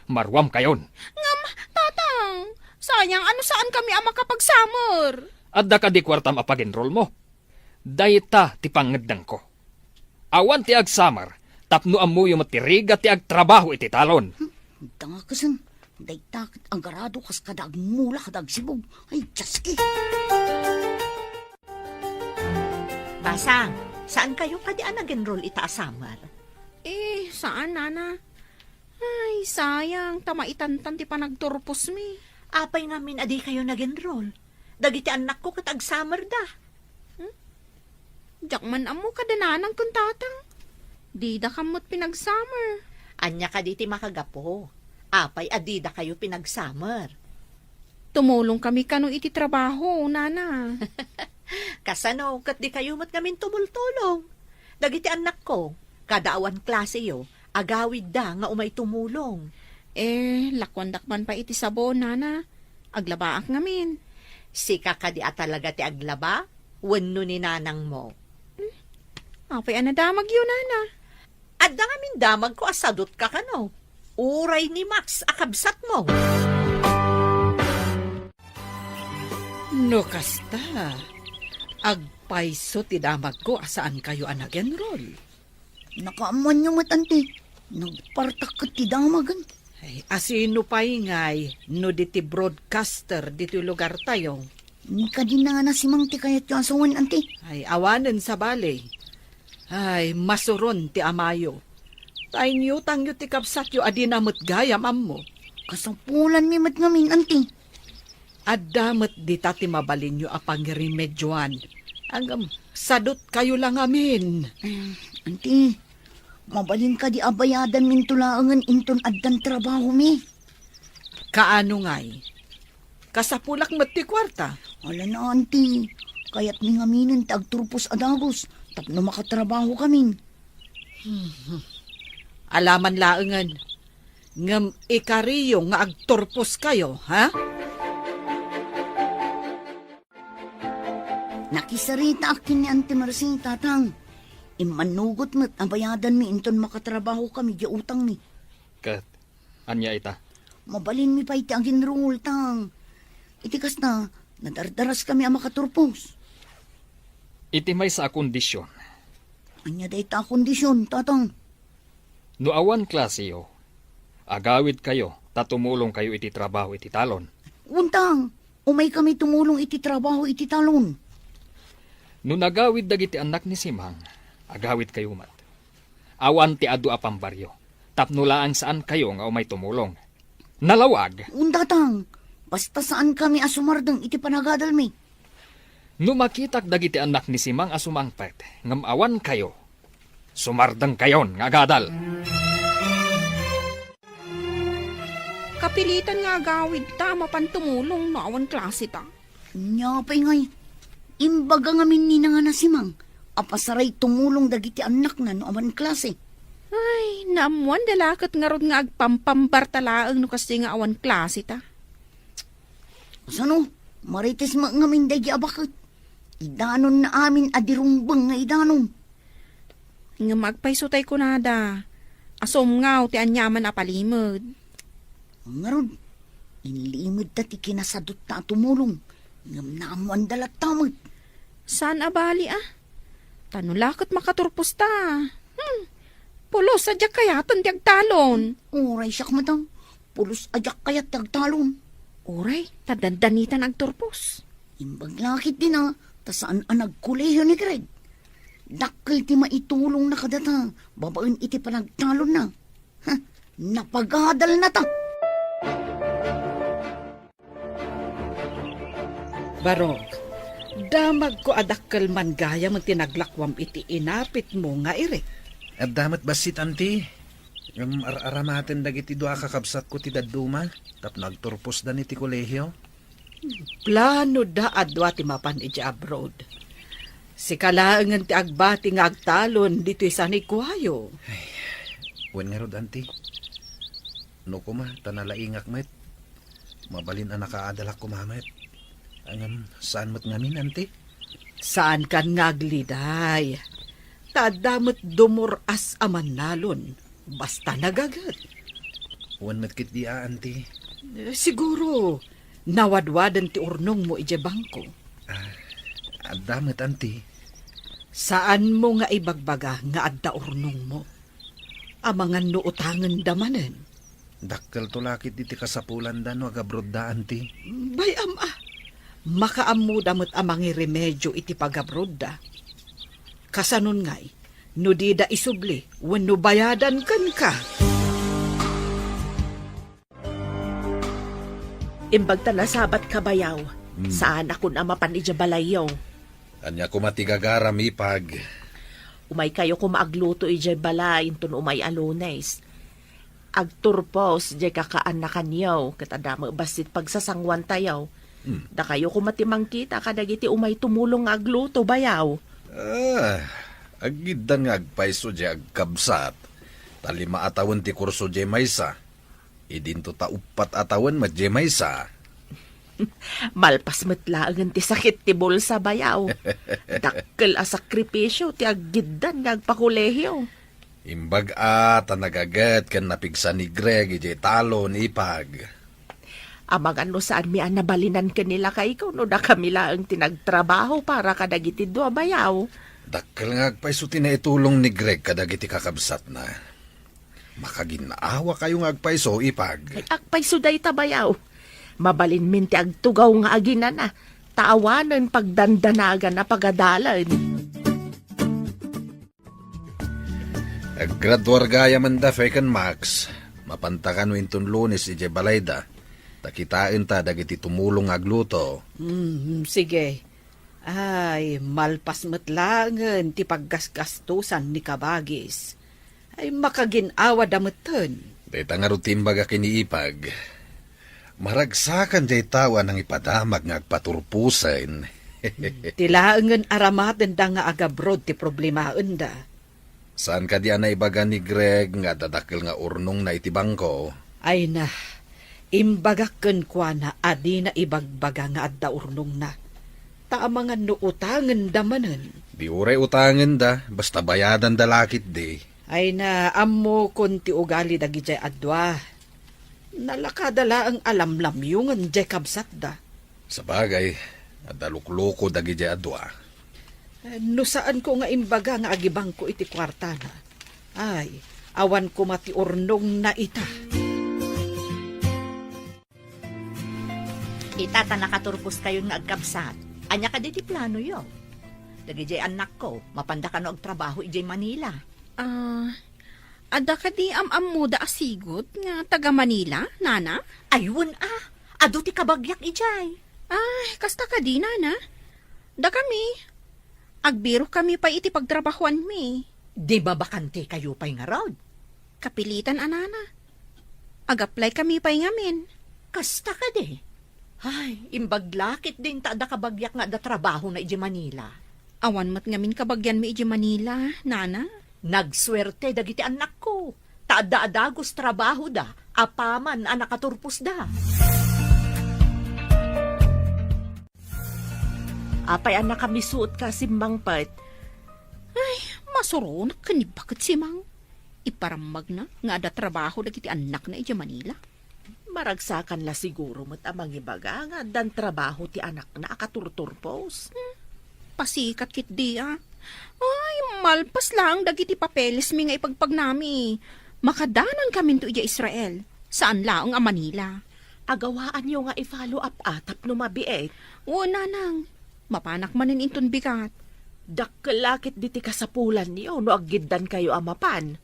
Maruamkayon. Ngem, Tatang, sayang a no saankami a makapagsamer. Adda kadi kuartam a pagenrolmo? Dayta ti pangngeddengko. Awan ti agsamer tapno ammoyo met ti rigat ti agtrabaho iti talon. Hmm, dangakesen, dayta ket agarado kas kada agmula kada agsibug. Ay, Dios ki! Basang, saankayo kadi a nag-enroll ita a summer? Eh, saan, Nana? Ay, sayang, ta maitantan ti panagturposmi. Apay ngamin a dikayo nag-enroll? Dagiti annakko ket ag-summer da. Hmm? Diak man ammo kada nanang ken tatang. Didakam met pinag-summer. Ania kadi ti makagapu? Apay a didakayo pinag-summer? Tumulongkami kano iti trabaho, nana. Kasano ket dikayo met ngamin tumultulong? Dagiti annakko, kada awan klaseyo, agawidda nga umay tumulong. Eh, lakuandak man pay iti sabon, nana. Aglabaak ngamin. Sika kadi a talaga ti aglaba? Wenno ni nanangmo? Hmm. Apay a nadamagyo, nana? Adda ngamin damagko a sadutka kano. Uray ni Max a kabsatmo. No kasta, agpayso ti damagko a saankayo a nag-enroll. Nakaammoanyo met, anti. Nagpartak ket ti damagen. Ay, asino pay ngay no di ti broadcaster ditoy lugartayo? Ni kadi nana si Mang ti kayatyo a sawen, anti? Ay, awanen sabali. Ay, masuron ti amayo. Ta inyutangyo ti kabsatyo a dina met gayam ammo. Kasapulanmi met ngamin, anti. Adda met dita ti mabalinyo a pangremedioan. Ngem, sadutkayo la ngamin. Eh, anti, mabalin kadi a bayadanminto laengen inton addan trabahomi? Kaano ngay? Kasapulak met ti kuarta? Ala na, anti. Kayatmi ngaminen ti agturpos a dagus tapno makatrabahokamin. Hmm. Alaman laengen. Ngem ikariyo nga agturposkayo, ha? Nakisaritaak ken ni Auntie Mercy, Tatang. Immannugot met a bayadanmi inton makatrabaho kami diay utangmi. Ket ania ita? Mabalinmi pay ti aginruol, Tang. Iti kasta, nadardaras kami a makaturpos. Iti maysa a kondisyon. Ania dayta a kondisyon, Tatang? No awan klaseyo, agawidkayo ta tumulongkayo iti trabaho iti talon. Wen, Tang, umaykami tumulong iti trabaho iti talon. No nagawid dagiti annak ni Simang, agawidkayo met. Awan ti adu a pambaryo, tapno laeng saankayo nga umay tumulong. Nalawag. Wen, Tatang, basta saankami a sumardeng iti panagadalmi. No makitak dagiti annak ni Simang a sumangpet ngem awankayo, sumardengkayon nga agadal. Kapilitan nga agawidta a mapan tumulong no awan klaseta. Ania pay ngay, imbaga ngamin ni nangan a Simang a pasaray tumulong dagiti annakna no awan klase. Ay, naammoanda la ket ngarud nga agpampambarta laeng no kastoy nga awan klaseta. Kasano? Marites met ngamin daydi a baket. Idanonna amin a di rumbeng nga idanon. Ngem agpayso tay kunada, asumngaw ti aniaman a palimed. Ngarud, inlimedta ti kinasadotta a tumulong, ngem naammoanda latta met. Saan a bali, a? Ta no la ket makaturposta. Hmm. Pulos a diak kayaten ti agtalon. Uray siak met, a. Pulos a diak kayat ti agtalon. Uray, ta dandanitan agturpos. Imbag la ketdin, a, ta saan a nagkolehiyo ni Greg. Dakkel ti maitulongna kadata babaen iti panagtalonna. Ha, napagadalnata. Barok, damagko a dakkel man gayam ti naglakuam iti inapitmo nga irik. Adda met bassit, Auntie. Ngem ar-aramaten dagiti dua a kakabsatko ti dadduma tapno agturposdan iti kolehio. Planoda a dua ti mapan idiay abroad. Sika laengen ti agbati nga agtalon ditoy sanikuayo. Ay, wen ngarud, Auntie. No koma, ta nalaingak met. Mabalin a nakaadalak koma met. Ngem saan met ngamin, Auntie? Saankan nga agliday. Ta adda met dumur-as a mannalon, basta nagaget. Wen met ketdi a, Auntie. Eh, siguro, nawadwaden ti urnongmo idiay bangko. Ah, adda met, Auntie. Saanmo nga ibagbaga nga adda urnongmo. Amangan no utangenda manen. Dakkelto la ketdi ti kasapulanda no agabrodda, Auntie. Bay-am a, makaammoda met a mangiremedio iti pagabrodda. Kasanon ngay, no dida isubli wenno bayadan kenka? Imbag ta nasabatka, bayaw. Hmm. Saanakon a mapan idiay balayyo. Ania koma ti gagaram, ipag? Umaykayo koma agluto idiay balay inton umay a Lunes. Agturpos diay kakaannakanyo, ket adda met bassit pagsasanguantayo. Hmm. Dakayo koma ti mangkita kadagiti umay tumulong nga agluto, bayaw. Ah, aggiddan nga agpayso diay agkabsat. Ta lima a tawen ti kurso diay maysa. Idinto ta uppat a tawen met diay maysa. Malpas met laengen ti sakit ti bulsa, bayaw. Dakkel a sakripisio ti aggiddan nga agpakolehio. Imbag a ta nagaget ken napigsa ni Greg idiay talon, ipag. Amangan no saanmi a nabalinan ken ni lakayko no dakami laeng ti nagtrabaho para kadagiti dua, bayaw. Dakkel nga agpayso ti naitulong ni Greg kadagiti kakabsatna. Makagin-awakayo nga agpayso, ipag. Ay, agpayso dayta, bayaw. Mabalinmin ti agtugaw nga aginana, ta awanen pagdandanagan a pagadalen. Aggraduar gayam da, Fay ken Max. Mapanta kano inton Lunes idiay balayda. Ta kitaenta dagiti tumulong nga agluto. Mm, sige. Ay, malpas met laengen ti paggasgastosan ni kabagis. Ay, makagin-awada metten. Dayta ngarud ti imbaga ken ni ipag. Maragsakan diay tao a nangipadamag nga agpaturposen. Ti laengen aramatenda nga agabrod ti problemaenda. Saan kadi a naibaga ni Greg nga adda dakkel nga urnongna iti bangko? Ay na, imbagak kenkuana a dina ibagbaga nga adda urnongna. Ta amangan no utangenda manen. Di uray utangenda, basta bayadanda la ketdi. Ay na, ammokon ti ugali dagidiay a dua. Nalakada laeng a lamlamyongen diay kabsatda. Sabagay, adda lukluko dagidiay a dua. Eh, no saanko nga imbaga nga agibangko iti kuartana. Ay, awan koma ti urnongna ita. Ita ta nakaturposkayon nga agkabsat. Ania kadi ti planoyo? Dagidiay annakko, mapanda kano agtrabaho idiay Manila? Ah, adda kadi am-ammoda a sigud nga taga Manila, nana? Ay, wen a, adu ti kabagiak idiay. Ay, kasta kadi, nana? Dakami, agbirokkami pay iti pagtrabahoanmi. Di mabakantekayo pay ngarud? Kapilitan a, nana. Ag-apply kami pay ngamin. Kasta kadi? Ay, imbag la ketdin ta adda kabagiak nga adda trabahona idiay Manila. Awan met ngamin kabagianmi idiay Manila, nana. Nagsuerte dagiti annakko, ta adda a dagus trabahoda apaman a nakaturposda. Apay a nakamisuotka a simmangpet? Ay, masuronak ken ni Baket Simang. Iparammagna nga adda trabaho dagiti annakna idiay Manila. Maragsakan la siguro met a mangibaga nga addan trabaho ti anakna a katurturpos. Hmm, pasikat ketdi a. Ay, malpas laeng dagiti papelesmi nga ipagpagnami. Makadanonkaminto idiay Israel. Saan laeng a Manila. Agawaanyo nga i-follow up a tapno mabiit. Wen, nanang. Mapanak manen inton bigat. Dakkel la ketdi ti kasapulanyo no aggiddankayo a mapan.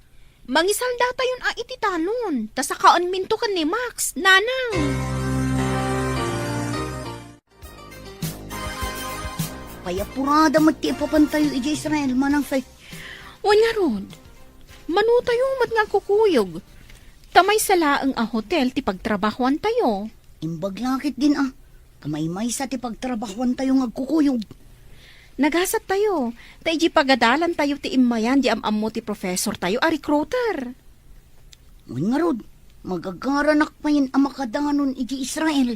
Mangisaldatayon a iti talon, ta sakaenminto ken ni Max, nanang. Pay apurada met ti ipapantayo idiay Israel, Manang Faith. Wen ngarud, manotayo met nga agkukuyog. Ta maysa laeng a hotel ti pagtrabahoantayo. Imbag la ketdin a, ta maymaysa ti pagtrabahoantayo nga agkukuyog. Nagasattayo, ta idiay pagadalantayo ti immayan di am-ammo ti professortayo a recruiter. Wen ngarud, magagaranak payen a makadanon idiay Israel.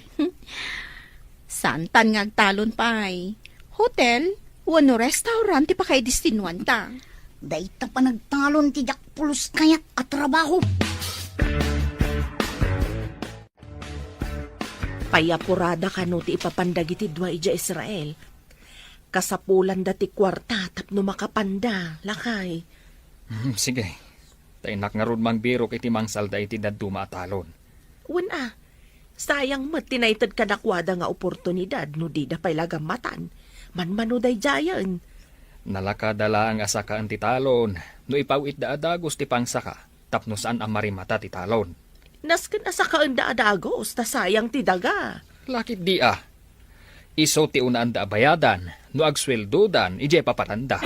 Saantan nga agtalon pay. Hotel wenno restaurant ti pakaidestinuanta. Dayta panagtalon ti diak pulos kayat a trabaho. Pay apurada kano ti ipapan dagiti dua idiay Israel. Kasapulanda ti kuarta tapno makapanda, lakay. Hmm, sige. Ta innak ngarud mangbirok iti mangsalda iti dadduma a talon. Wen a, sayang met ti naited kadakuada nga oportunidad no dida pay la gammatan. Manmano daydiayen. Nalakada laeng a sakaen ti talon no ipaw-itda a dagus ti pangsaka tapno saan a marimata ti talon. Nasken a sakaenda a dagus ta sayang ti daga. Lakit di a. Isu ti unaanda a bayadan no agsueldodan idiay papatanda.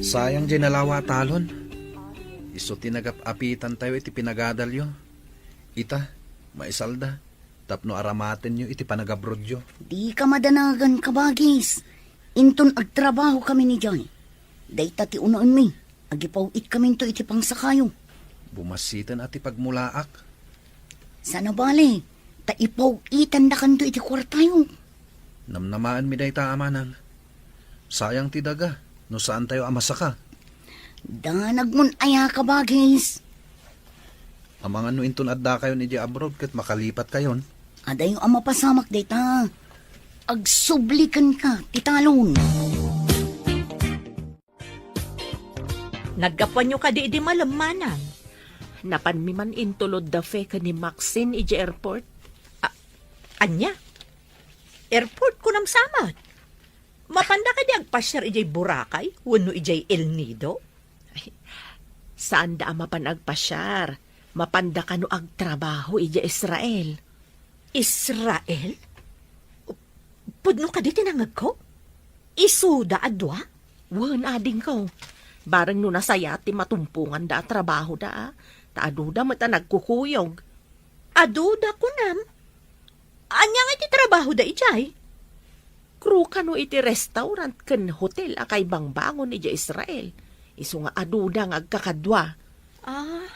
Sayang diay nalawa a talon. Isu ti nagap-apitantayo iti pinagadalyo. Ita, maisalda, tapno aramatenyo iti panagabrodyo. Dika madanagan, kabagis. Inton agtrabahokami idiay, dayta ti unaenmi. Agipaw-itkaminto iti pangsakayo. Bumassiten a ti pagmulaak. Saan a bale, ta ipaw-itandakanto iti kuartayo. Namnamaenmi dayta, amanang. Sayang ti daga no saantayo a masaka. Danagmon aya, kabagis. Amangan no inton addakayon idiay abroad ket makalipatkayon. Adayo a mapasamak dayta. Agsubli kenka ti talon. Naggapuanyo kadi idi malem, manang? Napanmi man intulod da Fe ken ni Maxine idiay airport. A-, ania? Airport, kunam sa met? Mapanda kadi agpasiar idiay Boracay wenno idiay El Nido? Ay, saanda a mapan agpasiar. Mapanda kano agtrabaho idiay Israel. Israel? Pudno kadi ti nangegko? Isuda a dua? Wen, adingko. Bareng no nasayaat ti matumponganda a trabahoda, a. Ta aduda met a nagkukuyog. Aduda, kunam? Ania nga iti trabahoda idiay? Crew kano iti restaurant ken hotel a kaibangbangon idiay Israel. Isu nga aduda nga agkakadua. Ah,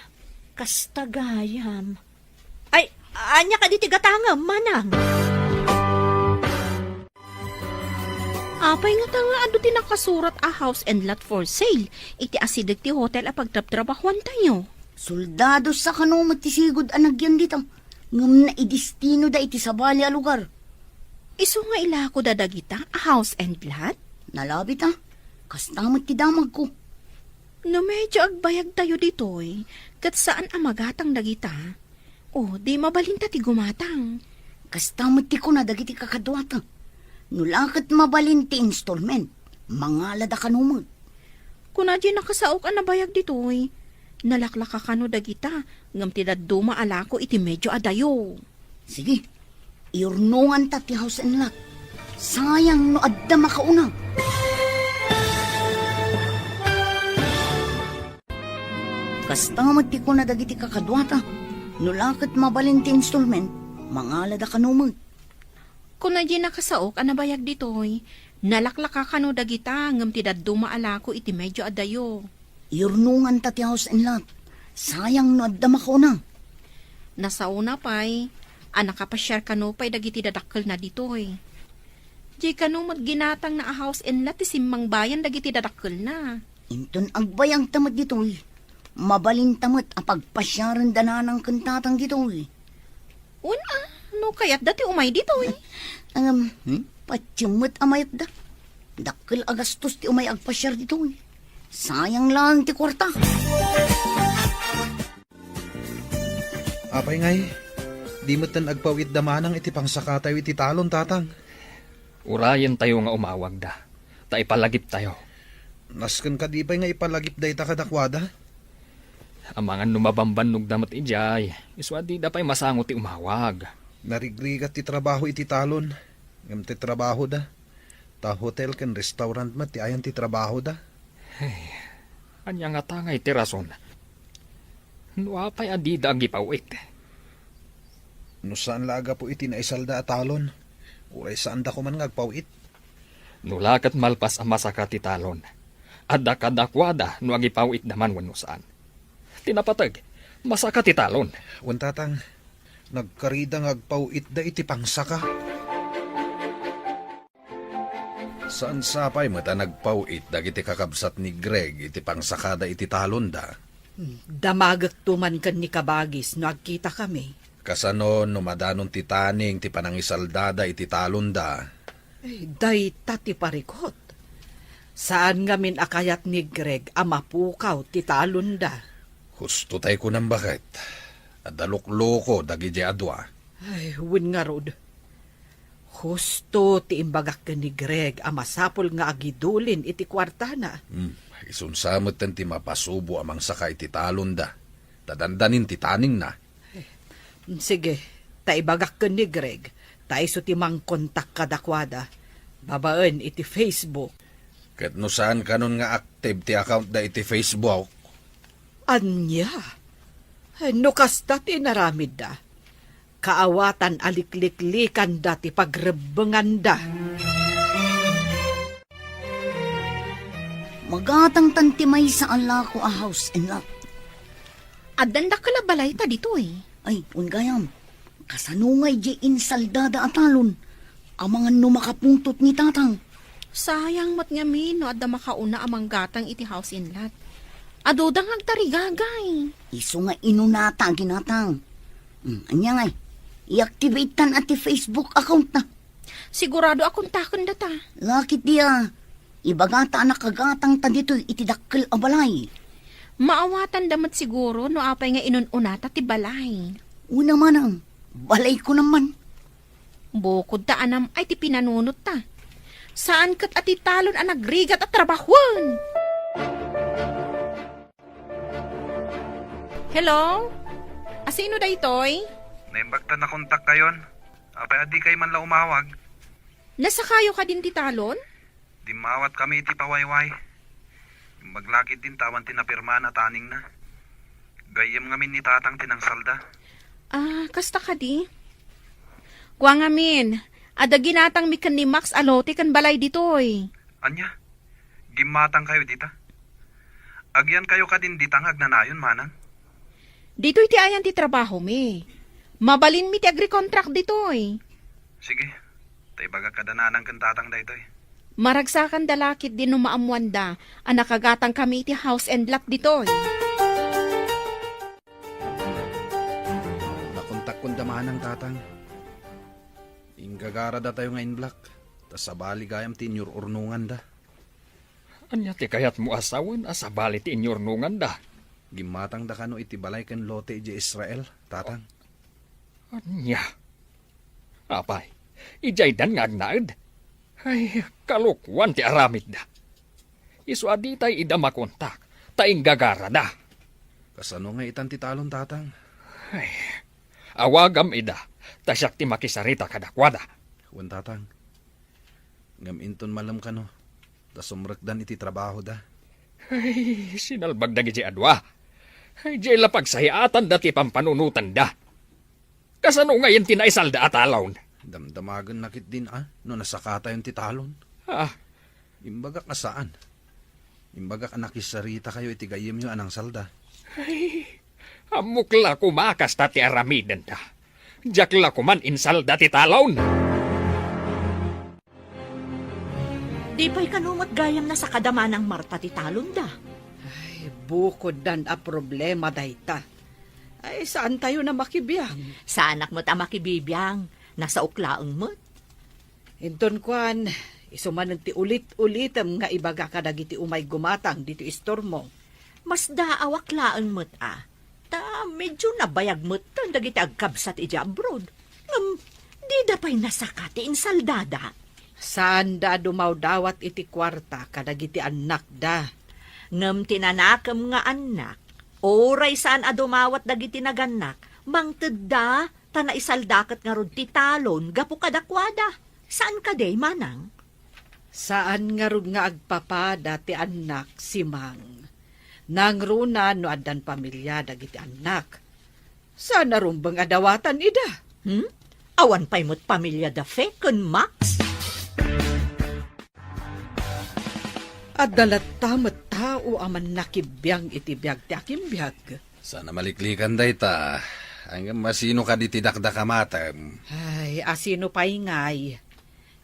kasta gayam. Ay, ania kadi ti gatangem, manang? Apay ngata nga adu ti nakasurat a house and lot for sale iti asideg ti hotel a pagtrabtrabahuantayo? Soldado sa kano met ti sigud a nagyan dita, ngem naidestinoda iti sabali a lugar. Isu nga ilakoda dagita a house and lot? Nalabita. Kasta met ti damagko. No medyo agbayagtayo ditoy, ket saan a magatang dagita, o di mabalinta ti gumatang. Kasta met ti kuna dagiti kakaduata. No la ket mabalin ti installment, mangalada kano met. Kuna diay nakasaok a nabayag ditoy, nalaklaka kano dagita, ngem ti dadduma a lako iti medyo adayo. Sige, iurnonganta ti house and lot. Sayang no adda makauna. Kasta met ti kuna dagiti kakaduata, no la ket mabalin ti installment, mangalada kano met. Kuna diay nakasaok a nabayag ditoy, nalaklaka kano dagita ngem ti dadduma a lako iti medyo adayo. Iurnonganta ti house and lot. Sayang no adda makauna. Nasaona pay a nakapasiar kano pay dagiti dadakkelna ditoy. Diay kano met ginatangna a house and lot ti simmangbayan dagiti dadakkelna. Inton agbayagta met ditoy, mabalinta met a pagpasiarenda nanang ken tatang ditoy. Wen a, no kayatda ti umay ditoy. Ngem, hmm? Patiem met a mayatda. Dakkel a gastos ti umay agpasiar ditoy. Sayang laeng ti kuarta. Apay ngay, di metten agpaw-itda manang iti pangsakatayo iti talon, tatang? Urayentayo nga umawagda, ta ipalagiptayo. Nasken kadi pay nga ipalagip dayta kadakuada? Amangan no mabambannogda met idiay, isu a dida pay masango ti umawag. Narigrigat ti trabaho iti talon, ngem ti trabahoda, ta hotel ken restaurant met ti ayan ti trabahoda. Hey, ania ngata ngay ti rason? No apay a dida agipaw-it? No saan la a gapu iti naisalda a talon, uray saanda koman nga agpaw-it. No la ket malpas a masaka ti talon, adda kadakuada no agipaw-itda man wenno saan. Ti napateg, masaka ti talon. Wen, tatang, nagkarida nga agpaw-itda iti pangsaka. Saan sapay met a nagpaw-it dagiti kakabsat ni Greg iti pangsakada iti talonda. Damagekto man ken ni Kabagis no agkitakami. Kasano no madanon ti taning ti panangisaldada iti talonda? Ay, dayta ti parikot. Saan ngamin a kayat ni Greg a mapukaw ti talonda. Husto tay kunam, baket. Adda lukloko dagiti adua. Ay, wen ngarud. Husto ti imbagak ken ni Greg a masapul nga agidulin iti kuartana. Hmm, isunsa metten ti mapasubo a mangsaka iti talonda, ta dandanin ti taningna. Sige, ta ibagak ken ni Greg, ta isu ti mangkontak kadakuada, babaen iti Facebook. Ket no saan kanon nga active ti accountda iti Facebook? Ania? No kasta ti inaramidda, kaawatan a likliklikanda ti pagrebbenganda. Magatangtan ti maysa a lako a house and lot. Addan dakkel a balayta ditoy. Ay, wen gayam. Kasano ngay diay insaldada a talon? Amangan no makapungtot ni tatang. Sayang met ngamin no adda makauna a manggatang iti house and lot. Aduda nga agtarigagay. Isu nga inunata a ginatang. Hmm, ania ngay? I-activate-tan a ti Facebook account-na. Sigurado a kontakendata. Lakit dia, ibagata a nakagatangta ditoy iti dakkel a balay. Maawatanda met siguro no apay nga inun-unata ti balay. Una manang, balayko naman. Bukod ta anam ay ti pinanunotta. Saan ket a ti talon a nagrigat a trabahuan. Hello? Asino daytoy? Naimbag ta nakontakkayon. Apay a dikay man la umawag? Nasakayo kadin ti talon? Dimmawat kami iti pawayway. Imbag lakit din ta awan ti napirmaan a taningna. Gayyem ngamin ni tatang ti nangsalda. Ah, kasta kadi? Kua ngamin, adda ginatangmi ken ni Max a lote ken balay ditoy. Ania? Gimmatangkayo dita? Agyankayo kadin dita nga agnanayon, manang? Ditoy ti ayan ti trabahomi. Mabalinmi ti agrecontract ditoy. Sige, ta ibagak kada nanang ken tatang daytoy. Maragsakanda la ketdi no maammoanda a nakagatangkami iti house and lot ditoy. Nakontakkon da manang, Tatang. Inggagarada tayo nga inblak, ta sabali gayam ti inyur-urnonganda. Ania ti kayatmo a sawen a sabali ti inyurnonganda? Gimmatangda kano iti balay ken lote idiay Israel, Tatang. Ania? Apay, idiaydan nga agnaed? Ay, kalokuan ti aramidda. Isu a ditay ida makontak, ta inggagarada. Kasano nga itan ti talon, Tatang? Ay, awagam ida, ta siak ti makisarita kadakuada. Wen, Tatang. Ngem inton malem kano, ta sumrekdan iti trabahoda. Ay, sinalbag dagiti adua. Ay, diay la pagsayaatanda ti pampanunotanda. Kasano ngayen ti naisalda a talon? Damdamagenna ketdin a no nasakatayon ti talon. Ah. Imbagak a saan. Imbagak a nakisarita kayo iti gayyemyo a nangsalda. Ay, ammok la koma kasta ti aramidenda. Diak la koman insalda ti talon. Di pay kano met gayam nasakada manang Marta ti talonda? Ay, bukoddan a problema dayta. Ay, saantayon a makibiang. Saanak met a makibibiang. Nasaok laeng met. Inton kuan, isu manen ti ulit-ulitem nga ibaga kadagiti umay gumatang ditoy istormo. Masdaawak laeng met a. Ta medyo nabayag metten dagiti agkabsat idiay abroad. Ngem, dida pay nasaka ti insaldada. Saanda a dumawdawat iti kuarta kadagiti annakda. Ngem ti nanakem nga annak, uray saan a dumawat dagiti nagannak, mangtedda ta naisalda ket ngarud ti talon gapu kadakuada. Saan kadi, manang? Saan ngarud nga agpapada ti annak, Simang. Nangruna no addan pamilia dagiti annak. Saan a rumbeng a dawatan ida. Hmm? Awan pay met pamilia da Fe ken Max? Adda latta met tao a mannakibiang iti biag ti akimbiag. Saan a maliklikan dayta. Ngem asino kadi ti dakdakamatem? Ay, asino pay ngay?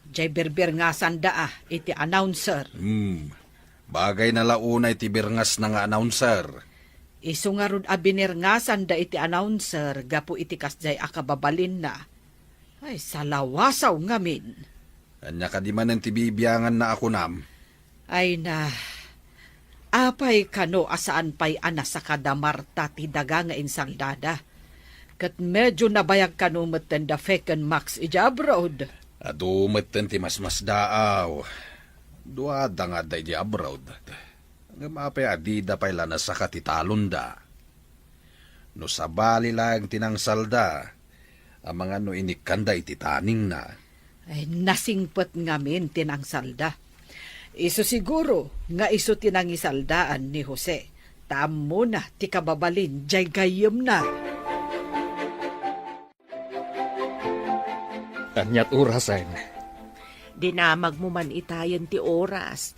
Diay birbirngasanda a iti announcer. Hmm. Bagayna la unay ti birngasna nga announcer. Isu ngarud a binirngasanda iti announcer gapu iti kasdiay a kababalinna. Ay, salawasaw ngamin. Ania kadi manen ti bibianganna a kunam? Ay na, apay kano a saan pay a nasaka da Marta ti daga nga insaldada? Ket medyo nabayag kano metten da Fe ken Max idiay abroad. Adu metten ti masmasdaaw. Duada nga adda idiay abroad. Ngem apay a dida pay la nasaka ti talonda? No sabali laeng ti nangsalda, amangan no inikkanda iti taningna. Ay, nasingpet ngamin ti nangsalda. Isu siguro nga isu ti nangisaldaan ni Jose, ta ammona ti kababalin diay gayyemna. Aniat orasen? Dinamagmo man itayen ti oras.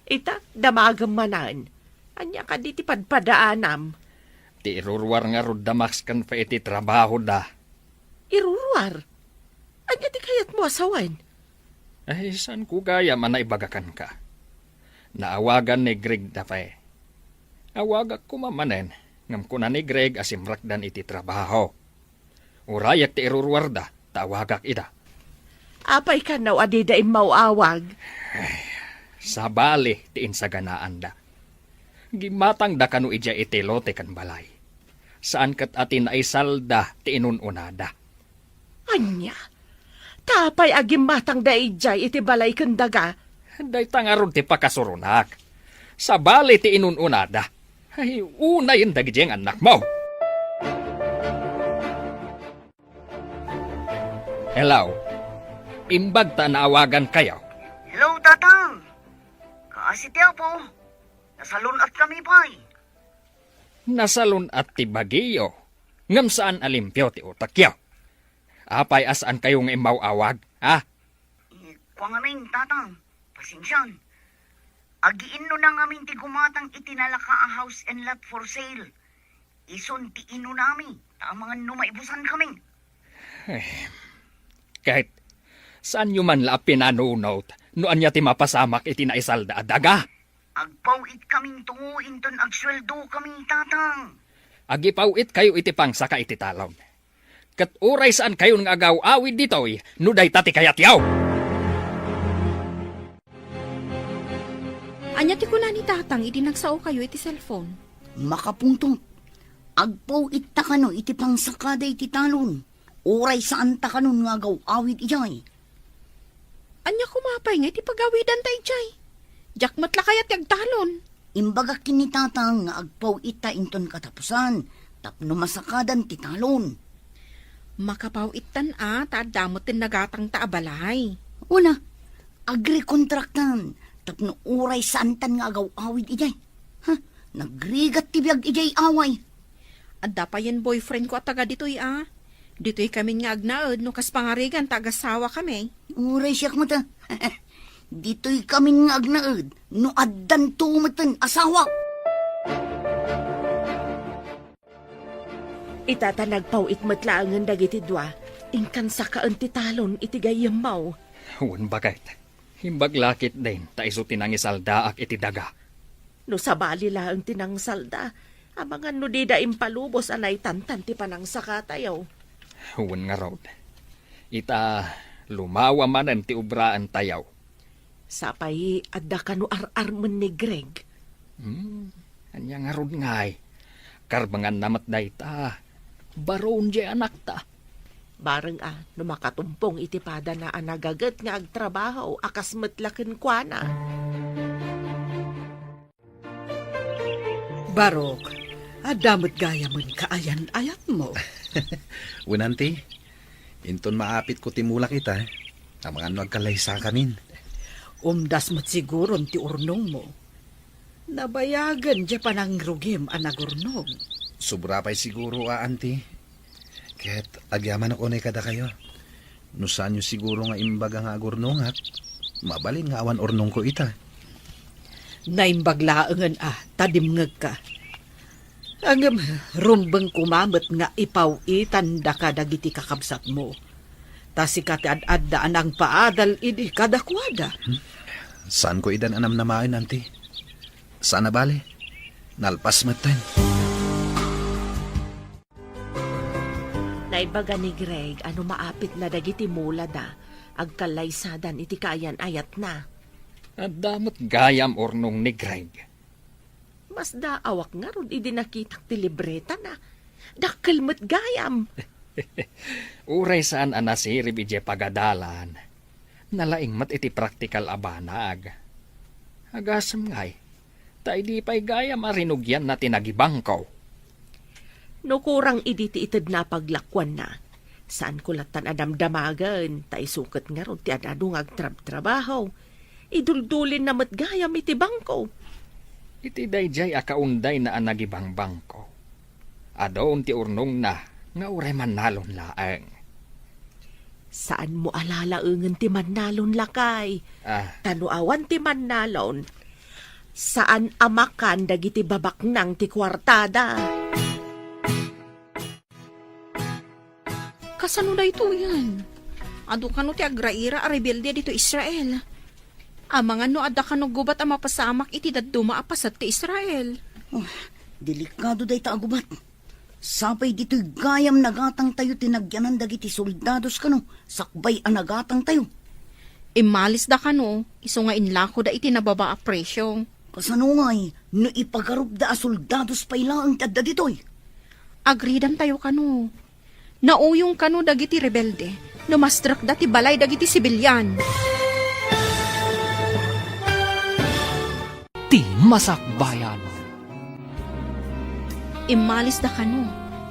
Ita, damagem manen. Ania kadi ti padpadaanam? Ti iruruar ngarud da Max ken Fe iti trabahoda. Iruruar? Ania ti kayatmo a sawen? Ay, saanko gayam a naibaga kenka. Naawagan ni Greg da Fe. Awagak koma manen, ngem kuna ni Greg a simrekdan iti trabaho. Urayek ti iruruarda, ta awagak ida. Apay kano a dida immaw-awag? Ay, sabali ti insaganaanda. Gimmatangda kano idiay iti lote ken balay. Saan ket a ti naisalda ti inun-unada. Ania? Ta apay a gimmatangda idiay iti balay ken daga? Dayta ngarud ti pakasuronak. Sabali ti inun-unada. Ay, unayen dagiti nga annakmo. Hello. Imbag ta naawagankayo. Hello, Tatang. Kaasi ti Apo. Nasalun-atkami pay. Nasalun-at ti bagiyo, ngem saan a limpio ti utekyo. Apay a saankayo nga immaw-awag, ha? Eh, kua ngamin, Tatang, pasensian. Agiinnuna ngamin ti gumatang iti nalaka a house and lot for sale. Isun ti inunami, ta amangan no maibusankami. Eh, ket, Saanyo man la a pinanunot no ania ti mapasamak iti naisalda a daga? Agpaw-itkaminto inton agsueldokami, Tatang. Agipaw-itkayo iti pangsaka iti talon. Ket uray saankayon nga agaw-awid ditoy no dayta ti kayatyo. Ania ti kuna ni Tatang idi nagsaokayo iti cellphone? Makapungtot. Agpaw-itta kano iti pangsakada iti talon. Uray saanta kanon nga agaw-awid idiay. Ania koma pay nga iti pagawidanta idiay? Diak met la kayat ti agtalon. Imbagak ken ni Tatang nga agpaw-itta inton katapusan tapno masakadan ti talon. Makapaw-ittan a, ta adda met ti nagatangta a balay. Una, agrekontraktan tapno uray saantan nga agaw-awid idiay. Ha? Nagrigat ti biag idiay away. Adda payen boyfriend ko a taga ditoy a. Ditoy kamin nga agnaed no kas pangarigan ta agasawakami. Uray siak met a. Ditoy kamin nga agnaed no addanto meten asawa. Ita ta nagpaw-it met laengen dagiti dua, inkan sakaen ti talon iti gayyemmo. Wen baket. Imbag la ketdin ta isu ti nangisaldaak iti daga. No sabali laeng ti nangsalda, amangan no dida impalubos a naitantan ti panangsakatayo. Wen ngarud, ita lumawa manen ti obraentayo. Sapay adda kano ar-armen ni Greg. Hmm, ania ngarud ngay? Karbenganna met dayta. Baron diay anakta. Bareng a, no makatumpong iti padana a nagaget nga agtrabaho a kas met la kenkuana. Barok, adda met gayamen kaayan-ayatmo. Wen, Auntie, inton maapitko ti mulak ita, amangan no agkallaysakamin. Umdas met siguron ti urnongmo. Nabayagen diay panangrugim a nagurnog. Sobra pay siguro a, Auntie. Ket agyamanak unay kadakayo. No saanyo siguro nga imbaga nga agurnongak, mabalin nga awan urnongko ita. Naimbag laengen a ta dimngegka. Ngem rumbeng koma met nga ipaw-itandaka dagiti kakabsatmo. Ta sika ti ad-adda a nangpaadal idi kadakuada. Hmm? Saanko idan a namnamaen, Auntie. Saan a bale. Nalpas metten. Naibaga ni Greg a no maapitna dagiti mulada, agkallaysadan iti kaayan-ayatna. Adda met gayam urnong ni Greg. Masdaawak ngarud idi nakitak ti libretana. Dakkel met gayam. Uray saan a nasirib idiay pagadalan, nalaing met iti praktikal a banag. Agasem ngay, ta idi pay gayam a rinugianna ti nagibangko. No kurang idi ti itedna a paglakuanna, saanko lattan a damdamagen, ta isu ket ngarud ti ad-adu nga agtrabtrabaho. Iduldulinna met gayam iti bangko. Iti daydiay a kaundayna a nagibangbangko, adun ti urnongna nga uray mannalon laeng. Saanmo a lalaengen ti mannalon, lakay. Ah. Ta no awan ti mannalon, saan a makan dagiti babaknang ti kuartada. Kasano daytoyen? Adu kano ti agraira a rebelde ditoy Israel. Amangan no adda kano gubat a mapasamak iti dadduma a paset ti Israel. Oh, delikado dayta a gubat. Sapay ditoy gayam nagatangtayo ti nagyanan dagiti soldados kano sakbay a nagatangtayo. Immalisda kano, isu nga inlakoda iti nababa a presio. Kasano ngay no ipagarupda a soldados pay laeng ti adda ditoy? Agridantayo kano. Nauyong kano dagiti rebelde no mastrekda ti balay dagiti sibilian. Ti Masakbayan. Immalisda kano,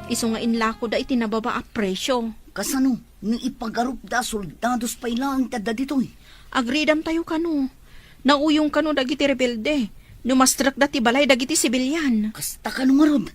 isu nga inlakoda iti nababa a presio. Kasano no ipagarupda a soldados pay laeng ti adda ditoy? Agridantayo kano. Nauyong kano dagiti rebelde no mastrekda ti balay dagiti sibilian. Kasta kano ngarud.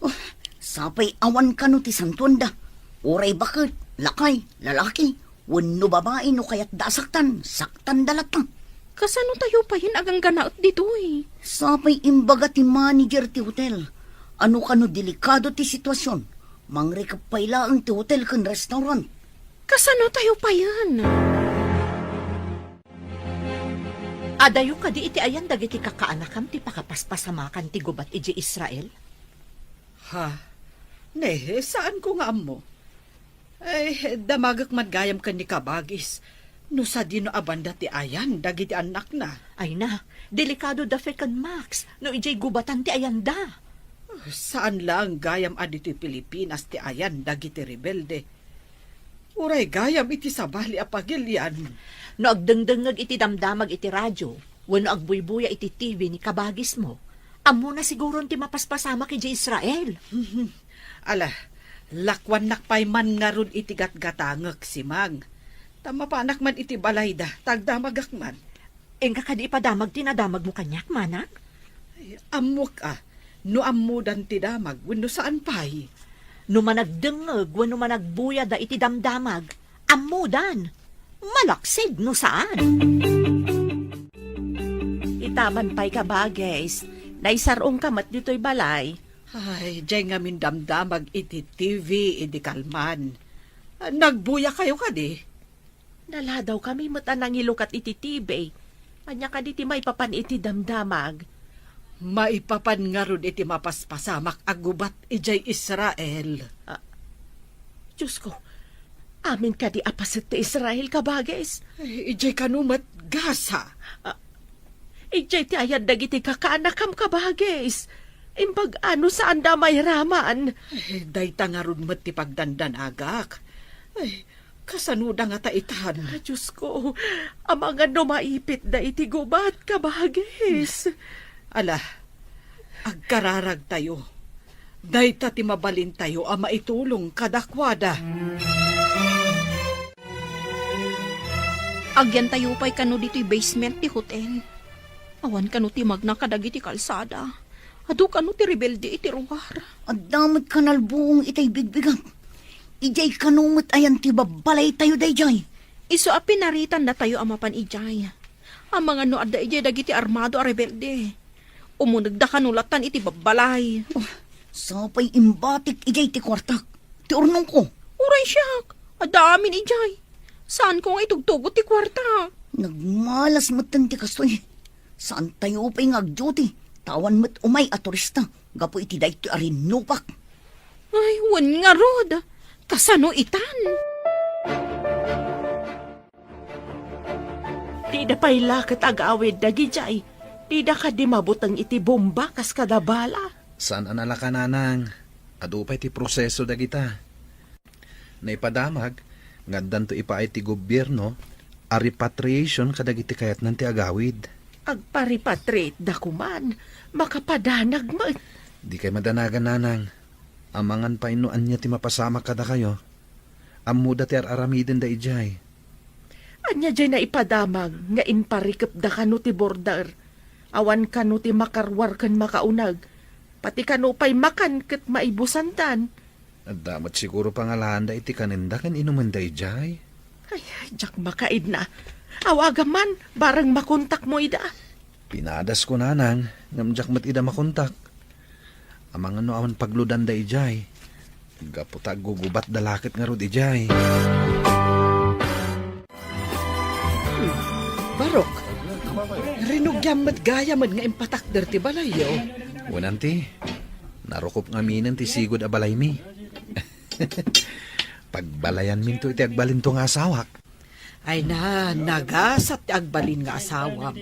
Oh, sapay awan kano ti santuanda. Uray baket, lakay, lalaki, wenno babai no kayatda a saktan, saktanda latta. Kasano tayo payen agangganaet ditoy? Sapay imbaga ti manager ti hotel a no kano delikado ti situasion, mangrikep pay laeng ti hotel ken restaurant. Kasano tayo payen? Adayo kadi iti ayan dagiti kakaanakam ti pakapaspasamakan ti gubat idiay Israel? Ha? Ne, saanko nga ammo. Ay, damagek man gayam ken ni Kabagis no sadino a banda ti ayan dagiti annakna. Ay na, delikado da Fe ken Max no idiay gubatan ti ayanda. Saan laeng gayam a ditoy Pilipinas ti ayan dagiti rebelde. Uray gayam iti sabali a pagilian. No agdengdengngeg iti damdamag iti radio, wenno agbuybuya iti T V ni kabagismo, ammona siguron ti mapaspasamak idiay Israel. Ala, lakuannak pay man ngarud iti gatgatangek, Simang. Ta mapanak man iti balayda, ta agdamagak man. Inka kadi ipadamag ti nadamagmo kaniak, manang? Ay, ammok a, no ammodan ti damag wenno saan pay. No managdengngeg wenno managbuyada iti damdamag, ammodan. Malaksid no saan. Itaman pay, kabagis, naisar-ongka met ditoy balay. Ay, diay ngamin damdamag iti T V idi kalman. Nagbuyakayo kadi? Naladawkami met a nangilukat iti T V. Ania kadi ti maipapan iti damdamag? Maipapan ngarud iti mapaspasamak a gubat idiay Israel. Ah, Diosko, amin kadi a paset ti Israel, kabagis? Ay, idiay kano met Gaza. Ah, idiay ti ayan dagiti kakaanakam, kabagis. Imbag a no saanda a mairaman. Ay, dayta ngarud met ti pagdandanagak. Ay, kasanoda ngata itan? Ah, Diosko, amangan no maipitda iti gubat, kabagis. Ala, agkararagtayo. Dayta ti mabalintayo a maitulong kadakuada. Agyantayo pay kano ditoy basement ti hotel. Awan kano ti magna kadagiti kalsada. Adu kano ti rebelde iti ruar. Adda met kanalbuong itay bigbigak. Idiay kano met ayan ti babbalaytayo daydiay. Isu a pinaritannatayo a mapan idiay. Amangan no adda idiay dagiti armado a rebelde. Umunegda kano latan iti babbalay. Oh, sapay imbatik idiay ti kuartak. Ti urnongko. Uray siak, adda amin idiay. Saanko nga itugtugot ti kuarta. Nagmalas metten ti kastoy. Saantayo pay nga agduty, ta awan met umay a turista gapu iti daytoy a rinnupak. Ay, wen ngarud. Kasano itan? Dida pay la ket agawid dagidiay. Dida kadi mabuteng iti bomba kas kada bala. Saan a nalaka, nanang. Adu pay ti proseso dagita. Naipadamag nga addanto ipaay ti gobierno a repatriation kadagiti kayatnan ti agawid. Agpa-repatriate da koman, makapadanag met. Dikay madanagan, nanang. Amangan pay no ania ti mapasamak kadakayo. Ammoda ti ar-aramidenda idiay. Ania diay naipadamag nga imparikepda kano ti border? Awan kano ti makaruar ken makauneg. Pati kano pay makan ket maibusandan. Adda met siguro pangalaanda iti kanenda ken inumenda idiay. Ay, diak makaidna. Awagam man, bareng makontakmo ida. Pinadasko, nanang, ngem diak met ida makontak. Amangan no awan pagludanda idiay. Gapu ta aggugubatda la ket ngarud idiay. Barok, rinugiam met gayamen nga impatakder ti balayyo. Wen anti, narukop ngaminen ti sigud a balaymi. Pagbalayanminto iti agbalinto nga asawak. Ay na, nagasat ti agbalin nga asawam.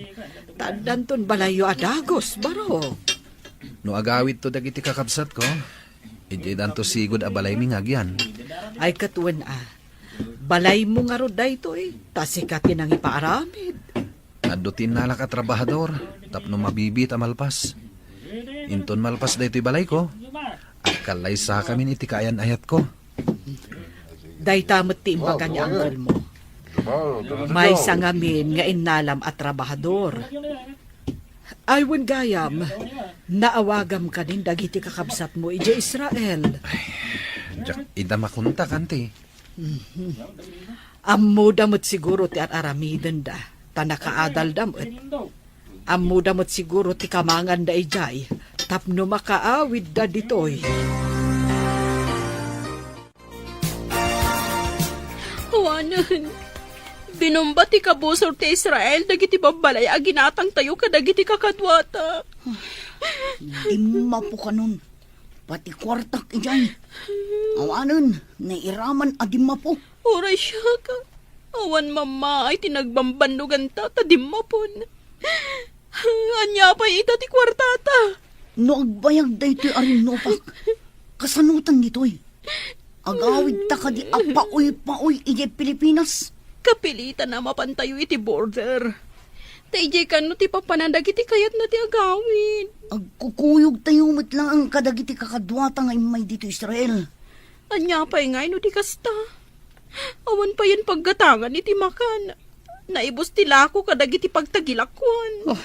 Ta addanton balayyo a dagus, Barok. No agawidto dagiti kakabsatko, idiay danto sigud a balaymi nga agyan. Ay, ket wen a. Balaymo ngarud daytoy, ta sika ti nangipaaramid. Adda ti innalak a trabahador tapno mabibiit a malpas. Inton malpas daytoy balayko, agkallaysakamin iti kaayan-ayatko. Dayta met ti imbaga ni uncle mo. Maysa ngamin nga innalam a trabahador. Ay, wen gayam, naawagam kadin dagiti kakabsatmo idiay Israel. Ay, diak ida makontak, anti. Mhm. Ammoda met siguro ti ar-aramidenda, ta nakaadalda met. Ammoda met siguro ti kamanganda idiay, tapno makaawidda ditoy. Awanen, Binumba ti kabusor ti Israel dagiti babbalay a ginatangtayo kadagiti kakaduata. Dimmapo kanon. Pati kuartak idiay. Awanen, nairaman a dimmapo. Uray siak, awan mammaay ti nagbambannoganta ta dimmapon. Ania pay ita ti kuartata? No agbayag daytoy a rinnupak, kasanotan ditoy? Agawidta kadi a paoy-paoy idiay Pilipinas? Kapilitan a mapantayo iti border. Ta idiay kano ti papanan dagiti kayatna ti agawid. Agkukuyogtayo met laeng kadagiti kakaduata nga immay ditoy Israel. Ania pay ngay no di kasta? Awan payen paggatangan iti makan. Naibus ti lako kadagiti pagtagilakuan. Oh,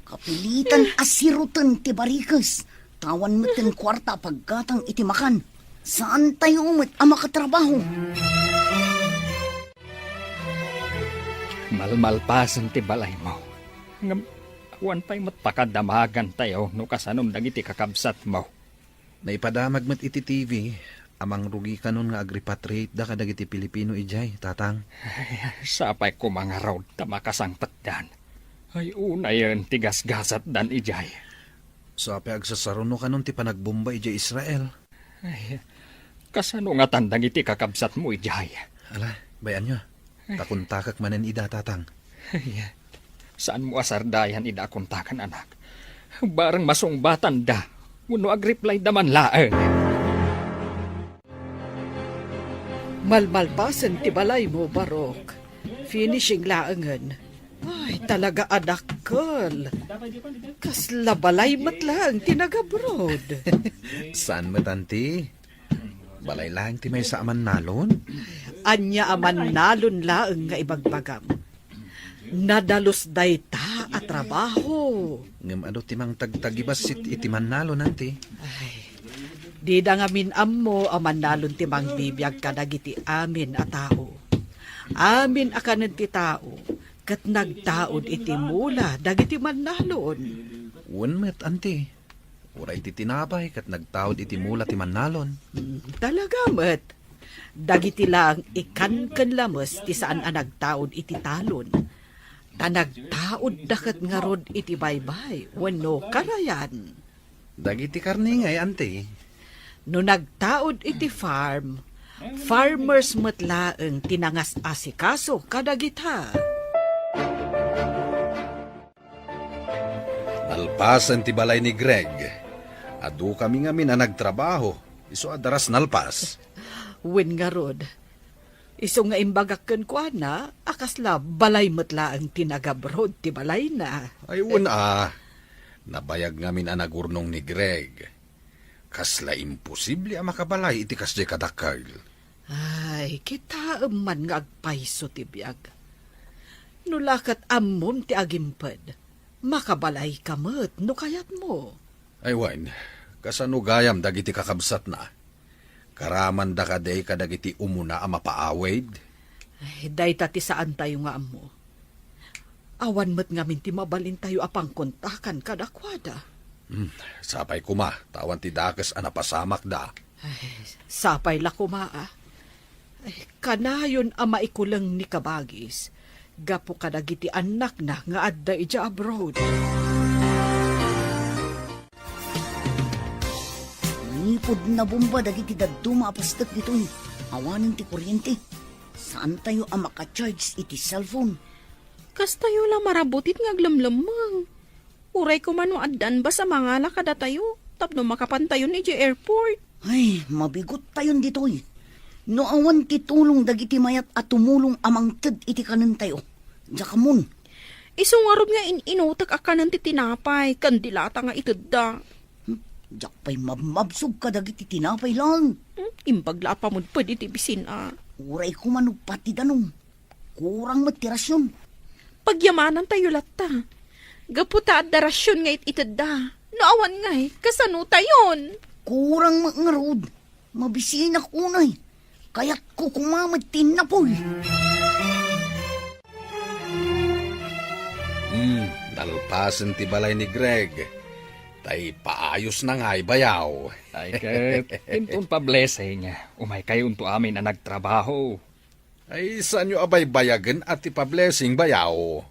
kapilitan a siroten ti barikes. Awan met ti kuarta a paggatang iti makan. Saantayo met a makatrabaho. Malmalpasen ti balaymo. Ngem awan pay met pakadamagantayo no kasanon dagiti kakabsatmo. Naipadamag met iti T V a mangrugi kanon nga agrepatriateda kadagiti Pilipino idiay, Tatang. Ay, sapay koma ngarud ta makasangpetdan. Ay, unayen ti gasgasatdan idiay. Sapay agsasaruno kanon ti panagbomba idiay Israel. Ay, kasano ngatan dagiti kakabsatmo idiay? Ala, bay-anyo. Ta kontakak manen ida, Tatang. Ay, saanmo a sardayan ida a kontakan, anak. Bareng masungbatanda wenno agreplayda man laeng. Malmalpasen ti balaymo, Barok. Finishing laengen. Ay, talaga a dakkel. Kasla balay met laeng ti nag-abroad. Saan met, Auntie? Balay laeng ti maysa a mannalon? Ania a mannalon laeng nga ibagbagam? Nadalus dayta a trabaho. Ngem adu ti mangtagtagibassit iti mannalon, Auntie? Ay, dida ngamin ammo a mannalon ti mangbibiag kadagiti amin a tao. Amin a kanen ti tao, ket nagtaud iti mula dagiti mannalon. Wen met, Auntie. Uray ti tinapay ket nagtaud iti mula ti mannalon. Hmm, talaga met. Dagiti laeng ikan ken lames ti saan a nagtaud iti talon. Ta nagtaudda ket ngarud iti baybay wenno karayan. Dagiti karne ngay, Auntie? No nagtaud iti farm, farmers met laeng ti nangas-asikaso kadagita. Nalpasen ti balay ni Greg. Adukami ngamin a nagtrabaho, isu a daras nalpas. Wen ngarud, isu nga imbagak kenkuana a kasla balay met laeng ti nag-abroad ti balayna. Ay, wen a. Nabayag ngamin a nagurnong ni Greg. Kasla imposible a makabalay iti kasdiay kadakkel. Ay, kitaem man nga agpayso ti biag. No la ket ammom ti agimped, makabalayka met no kayatmo. Ay wen, kasano gayam dagiti kakabsatna? Karamanda kadi kadagiti umuna a mapaawid? Ay, dayta ti saantayo nga ammo. Awan met ngamin ti mabalintayo a pangkontakan kadakuada. Hmm, sapay koma, ta awan ti dakes a napasamakda. Ay, sapay la koma, a. Ay, kanayon a maikuleng ni kabagis gapu kadagiti annakna nga adda idiay abroad. Manipud nabomba dagiti dadduma a pastek ditoy, awanen ti kuryente. Saantayo a maka-charge iti cellphone. Kastayo la marabutit nga aglemlemmeng. Uray koma no addan bus a mangala kadatayo tapno makapantayon idiay airport. Ay, mabigottayon ditoy. No awan ti tulong dagiti mayat a tumulong a mangted iti kanentayo, diak ammon. Isu ngarud nga in-inutek a kanen ti tinapay ken dilata nga itedda. Hmm, diak pay mabmabsog kadagiti tinapay laeng. Hmm, imbag la a pamudped iti bisin a. Uray koma no pati danum. Kurang met ti rasion. Pagyamanantayo latta. Gapu ta adda rasion nga it-itedda. No awan ngay, kasano tayon? Kurang met ngarud. Mabisinak unay. Kayatko koma met ti innapoy. Hmm, nalpasen ti balay ni Greg. Tay paayos na ngay bayaw. Ay, ket, inton pa-blessing, umay kayonto amin a nagtrabaho. Ay, saanyo a baybayagen a ti pa-blessing, bayaw?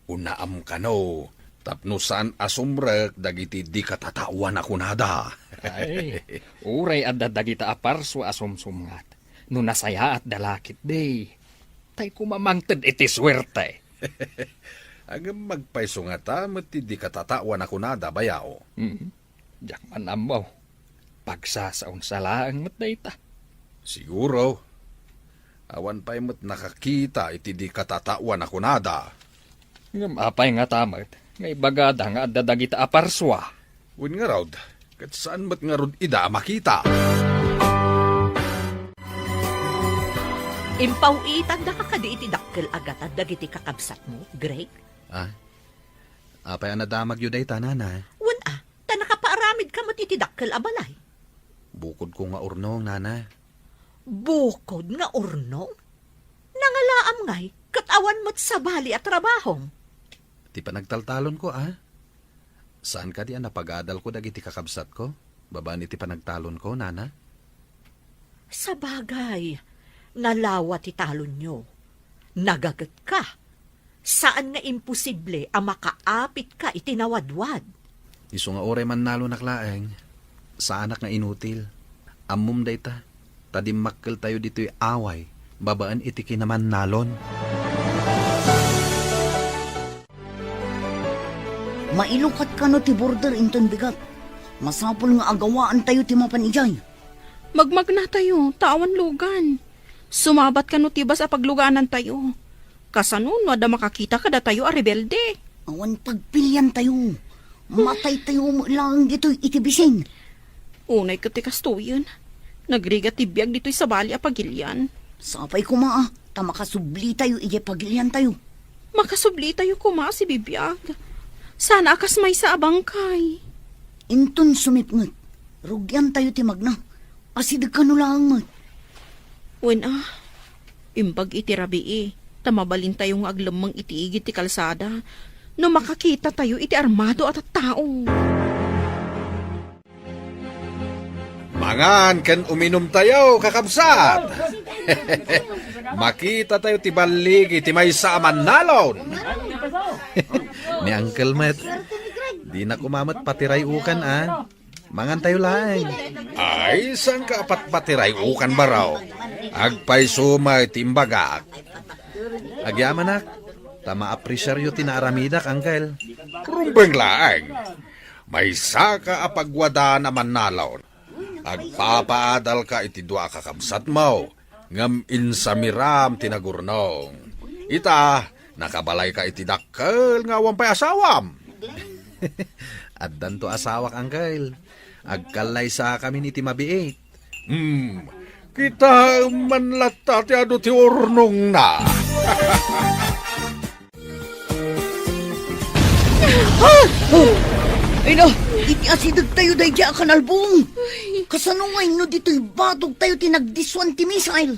Unaam kano, tapno saan a sumrek dagiti di katataoan a kunada. Ay, uray adda dagita a parsua a sumsumngat, no nasayaatda la ketdi, tay koma mangted iti suerte. Ngem agpayso ngata met ti di katataoan a kunada, bayaw? Hmm, diak man ammo. Pagsasaonsa laeng met dayta. Siguro. Awan pay met nakakita iti di katataoan a kunada. Ngem apay ngata met nga ibagada nga adda dagita a parsua? Wen ngarud, ket saan met ngarud ida a makita. Impaw-itandaka kadi iti dakkel a gatad dagiti kakabsatmo, Greg? Ah? Apay a nadamagyo dayta, nana? Wen a, ta nakapaaramidka met iti dakkel a balay. Bukodko nga urnong, nana. Bukod nga urnong? Nangalaam ngay, ket awan met sabali a trabahom. Ti panagtaltalonko, a? Saan kadi a napagadalko dagiti kakabsatko babaen iti panagtalonko, nana? Sabagay, nalawa ti talonyo. Nagagetka. Saan nga imposible a makaapitka iti nawadwad. Isu nga uray mannalonak laeng, saanak nga inutil. Ammom dayta, ta dimmakkeltayo ditoy away babaen iti kinamannalon. Mailukat kano ti border inton bigat. Masapul nga agawaantayo ti mapan idiay. Magmagnatayo, ta awan lugan. Sumabat kano ti bas a paglugaanantayo. Kasano no adda makakita kadatayo a rebelde? Awan pagpiliantayo. Mataytayo met laeng ditoy iti bising. Unay ket ti kastoyen, nagrigat ti biag ditoy sabali a pagilian. Sapay koma a, ta makasublitayo idiay pagiliantayo. Makasublitayo koma a sibibiag. Saan a kas maysa a bangkay. Inton sumipnget, rugiantayo ti magna. Asideg kano laeng met. Wen a, imbag iti rabii, ta mabalintayo nga aglemmeng iti igid ti kalsada, no makakitatayo iti armado a tattao. Mangan ken uminumtayo, kakabsat! Makitatayo ti balligi ti maysa a mannalon. Ni Uncle met, dina koma met patiray-ukan, a. Mangantayo laeng. Ay, saanka a patpatiray-ukan, baro? Agpayso met ti imbagak. Agyamanak, ta maapresiaryo ti naaramidak, Uncle. Rumbeng laeng. Maysaka a pagwadaan a mannalon. Agpapaadalka iti dua a kakabsatmo, ngem insamiram ti nagurnong. Ita, nakabalayka iti dakkel nga awan pay asawam. Addanto asawak, Uncle. Agkallaysakamin iti mabiit. Hmm, kitaem man latta ti adu ti urnongna. Ah! Oh! Ay na, iti asidegtayo daydiay a kanalbong. Ay. Kasano ngay no ditoy batogtayo ti nagdissuan ti missile?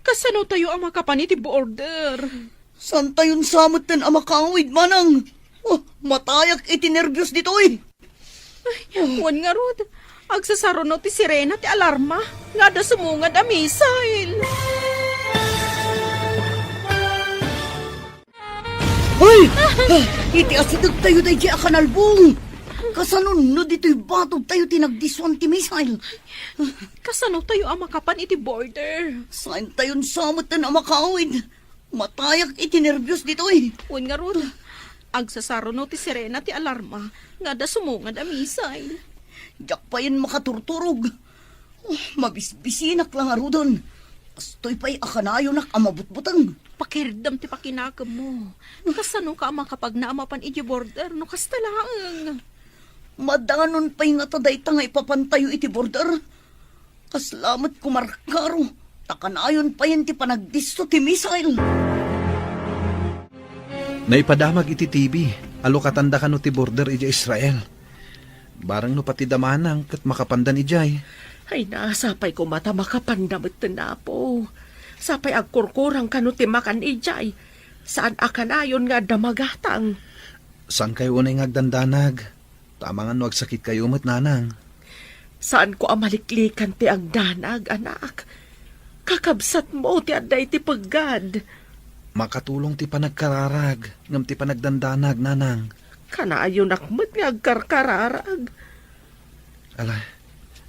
Kasano tayo a makapan iti border? Saantayon sa metten a makaawid, manang? Oh, matayak iti nerbios ditoy. Ay, wen ngarud, agsasaruno ti sirena ti alarma nga adda sumungad a missile. Ay! Ah, iti asidegtayo daydiay a kanalbong. Kasano no ditoy batogtayo ti nagdissuan ti missile? Kasano tayo a makapan iti border? Saantayon sa metten a makaawid. Matayak iti nerbios ditoy. Wen ngarud, agsasaruno ti sirena ti alarma nga adda sumungad a missile. Diak payen makaturturog. Oh, mabisbisinak la ngaruden. Kastoy pay a kanayonak a mabutbuteng. Pakirdem ti pakinakemmo. Kasanoka a makapagna a mapan idiay border no kasta laeng? Madanon pay ngata dayta nga ipapantayo iti border. Kasla met kumarkaro, ta kanayon payen ti panagdisso ti missile. Naipadamag iti T V, alukatanda kano ti border idiay Israel. Bareng no pati da manang ket makapandan idiay. Ay na, sapay koma ta makapanda metten, Apo. Sapay agkurkurang kano ti makan idiay. Saan a kanayon nga adda magatang. Saankayo unay nga agdandanag? Ta amangan no agsakitkayo met, nanang. Saanko a maliklikan ti agdanag, anak. Kakabsatmo ti adda iti peggad. Makatulong ti panagkararag, ngem ti panagdandanag, nanang. Kanayonak met nga agkarkararag. Ala,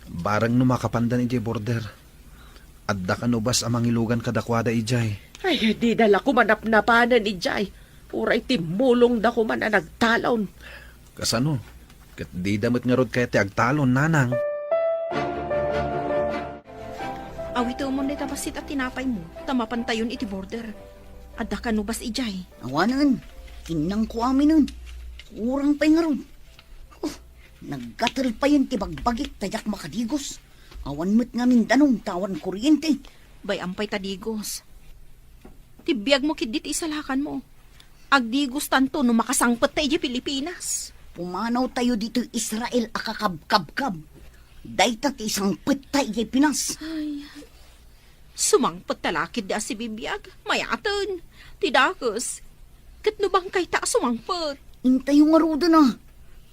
bareng no makapandan idiay border. Adda kano bas a mangilugan kadakuada idiay. Ay, dida la koma napnapanen idiay. Uray timmulongda koma a nagtalon. Kasano? Ket dida met ngarud kayat ti agtalon, nanang. Awitemon dayta bassit a tinapaymo, ta mapantayon iti border. Adda kano bas idiay? Awanen, kinnangko aminen. Kurang pay ngarud. Oh, naggatel payen ti bagbagik ta diak makadigos. Awan met ngamin danum ta awan kuryente. Bay-am pay ta digos. Ti biagmo ketdi ti isalakanmo. Agdigostanto no makasangpet ta idiay Pilipinas. Pumanawtayo ditoy Israel a kakabkabkab. Dayta ti isangpet ta idiay Pinas. Ay, sumangpet ta la ketdi a sibibiag. Mayaten. Ti dakes. Ket no bangkayta a sumangpet. Intayo ngaruden a.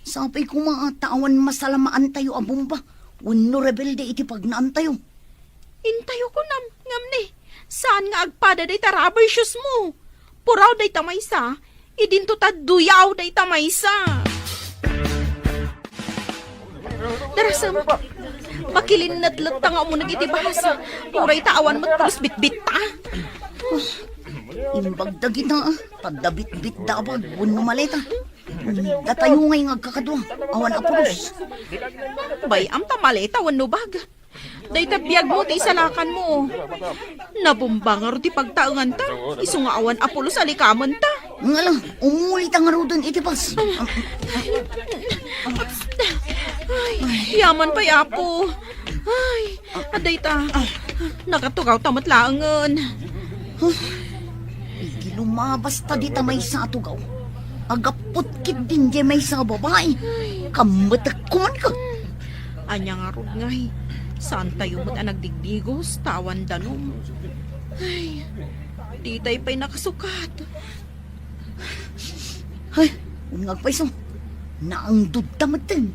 Sapay koma ta awan masalamaantayo a bomba wenno rebelde iti pagnaantayo. Intayo kunam, ngem ni, saan nga agpada dayta rubber shoes mo? Puraw dayta maysa, idinto ta duyaw dayta maysa. Darasem, makilinnetlet ta nga umuneg iti bus. Uray ta awan met pulos bitbitta. Imbag dagita, ta adda bitbit da a bag wenno maleta. Datayo ngay nga agkakadua, awan a pulos. Bay-am ta maleta wenno bag. Dayta biagmo ti isalakanmo. Nabomba ngarud ti pagtaenganta, isu nga awan a pulos a likamenta. Ngala, umulita ngaruden iti bus. Ay, yaman pay, Apo. Ay, adda ita. Nakatugaw ta met laengen. Huh? Idi lumabas ta dita maysa a tugaw, agappot ketdin diay maysa a babai. Kammetek koman ket. Ania ngarud ngay? Saantayo met a nagdigdigos ta awan danum. Ay, ditay pay nakasukat. Ay, ania nga agpayso? Naangdodta metten.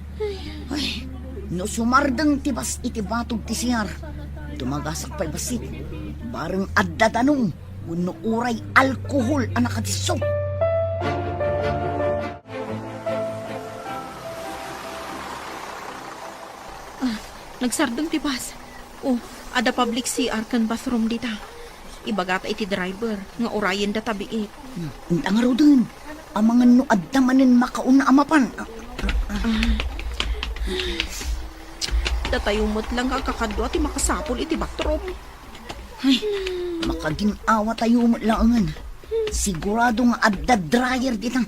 Ay, no sumardeng ti bas iti batog ti C R, dumagasak pay bassit. Bareng adda danum wenno uray alkohol a nakadisso. Ah, nagsardeng ti bus. Oh, adda public C R ken bathroom dita. Ibagata iti driver nga urayenda ta biit. Hmm, inta ngaruden. Amangan no adda manen makauna a mapan. Ah, ah, ah. Ah. Datayo met lang nga agkakadua ti makasapul iti bathroom. Ay, makagin-awatayo met laengen. Sigurado nga adda dryer dita.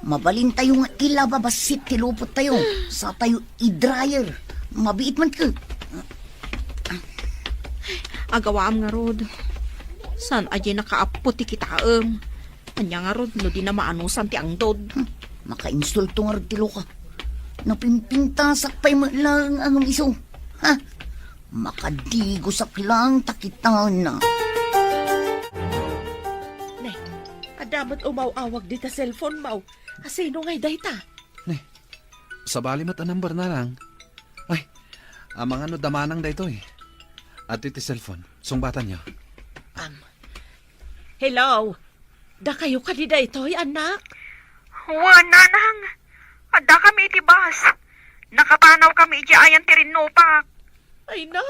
Mabalintayo nga ilaba bassit ti lupottayo. Satayo i-dryer. Mabiit man ket. Agawaam ngarud. Saan a diay nakaappo ti kitaem? Ania ngarud no dina maanusan ti angdod? Hmm, makainsulto ngarud ti loka. Napimpintasak pay met laeng a ngem isu. Ha? Makadigosak laeng ta kitaenna. Ne, adda met umaw-awag dita cellphone-mo. Asino ngay dayta? Ne, sabali met a number na lang. Ay, amangan no da Manang daytoy. Adtoy ti cellphone. Sungbatanyo. Am. Hello. Dakayo kadi daytoy, anak? Wen, Nanang. Addakami iti bus. Nakapanawkami idiay ayan ti rinnupak. Ay na,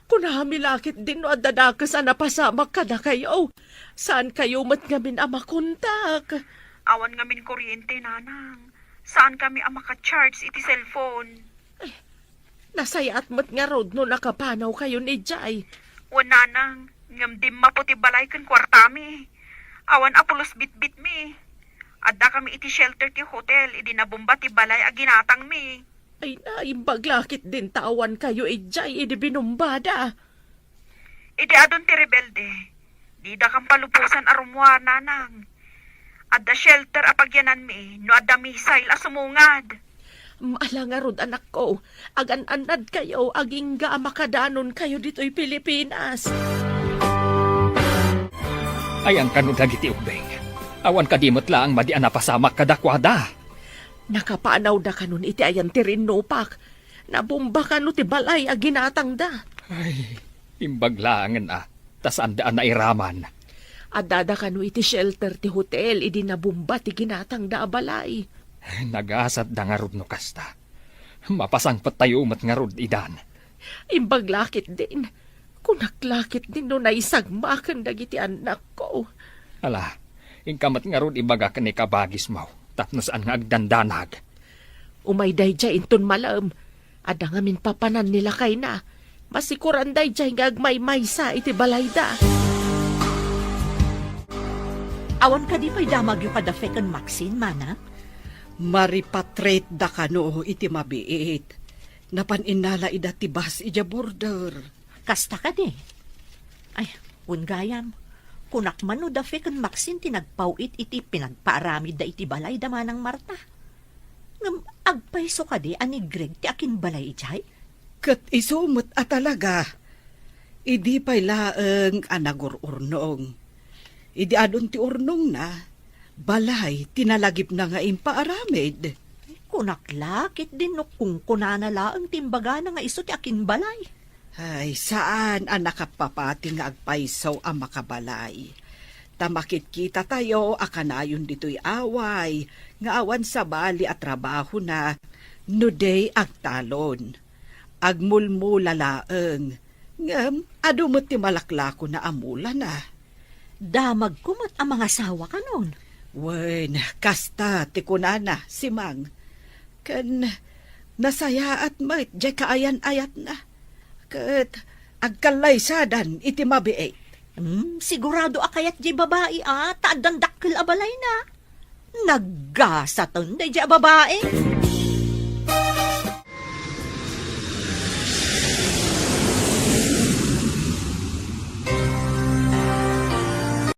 kunami la ketdin no adda dakes a napasamak kadakayo. Saankayo met ngamin a makontak? Awan ngamin kuryente, Nanang. Saankami a maka-charge iti cellphone. Nasayaat met ngarud no nakapanawkayon idiay. Wen, Nanang, ngem dimmapo ti balay ken kuartami. Awan a pulos bitbitmi. Addakami iti shelter ti hotel idi nabomba ti balay a ginatangmi. Ay, naimbag la ketdin ta awankayo idiay idi binumbada. Idi adun ti rebelde, didakam palubosan a rummuar, Nanang. Adda shelter a pagyananmi no adda missile a sumungad. Ala ngarud, anakko, agan-annadkayo agingga a makadanonkayo ditoy Pilipinas. Ayan kano dagiti ubbing? Awan kadi met laeng madi a napasamak kadakuada? Nakapanawda kanon iti ayan ti rinnupak. Nabomba kano ti balay a ginatangda. Ay, Imbag laengen a, ta saanda a nairaman. Addada kano iti shelter ti hotel idi nabomba ti ginatangda a balay. Nagasatda ngarud no kasta. Mapasangpettayo met ngarud idan. Imbag la ketdin. Kunak la ketdin no naisagmaken dagiti annakko. Ala, inka met ngarud ibaga ken ni kabagismo tapno saan nga agdandanag. Umay daydiay inton malem. Adda ngamin papanan ni lakayna. Masikuran daydiay nga agmaymaysa iti balayda. Awan kadi pay damagyo kadafi ken Maxine, Mana? Maripatriatda kano iti mabiit. Napan innala ida ti bus idiay border. Kasta kadi? Ay, wen gayam, kunak man no dafi ken Maxine ti nagpaw-it iti pinagpaaramidda iti balayda, Manang Marta. Ngem agpayso kadi a ni Greg ti akinbalay idiay? Ket isu met a talaga. Idi pay laeng a nagur-urnong. Idi adun ti urnongna, balay ti nalagipna nga impaaramid. Kunak la ketdin no kunkunana laeng ti imbagana nga isu ti akinbalay. Ay, saan a nakapapati nga agpayso a makabalay. Ta makitkitatayo a kanayon ditoy away nga awan sabali a trabahona no di agtalon. Agmulmula laeng, ngem adu met ti malaklakona a mulana. Damagko met a mangasawa kanon. Wen, kasta ti kunana, Simang. Ken nasayaat met diay kaayan-ayatna. Ket agkallaysadan iti mabiit. Hmm, sigurado a kayat diay babai a, ta addan dakkel a balayna. Naggasaten daydiay a babai.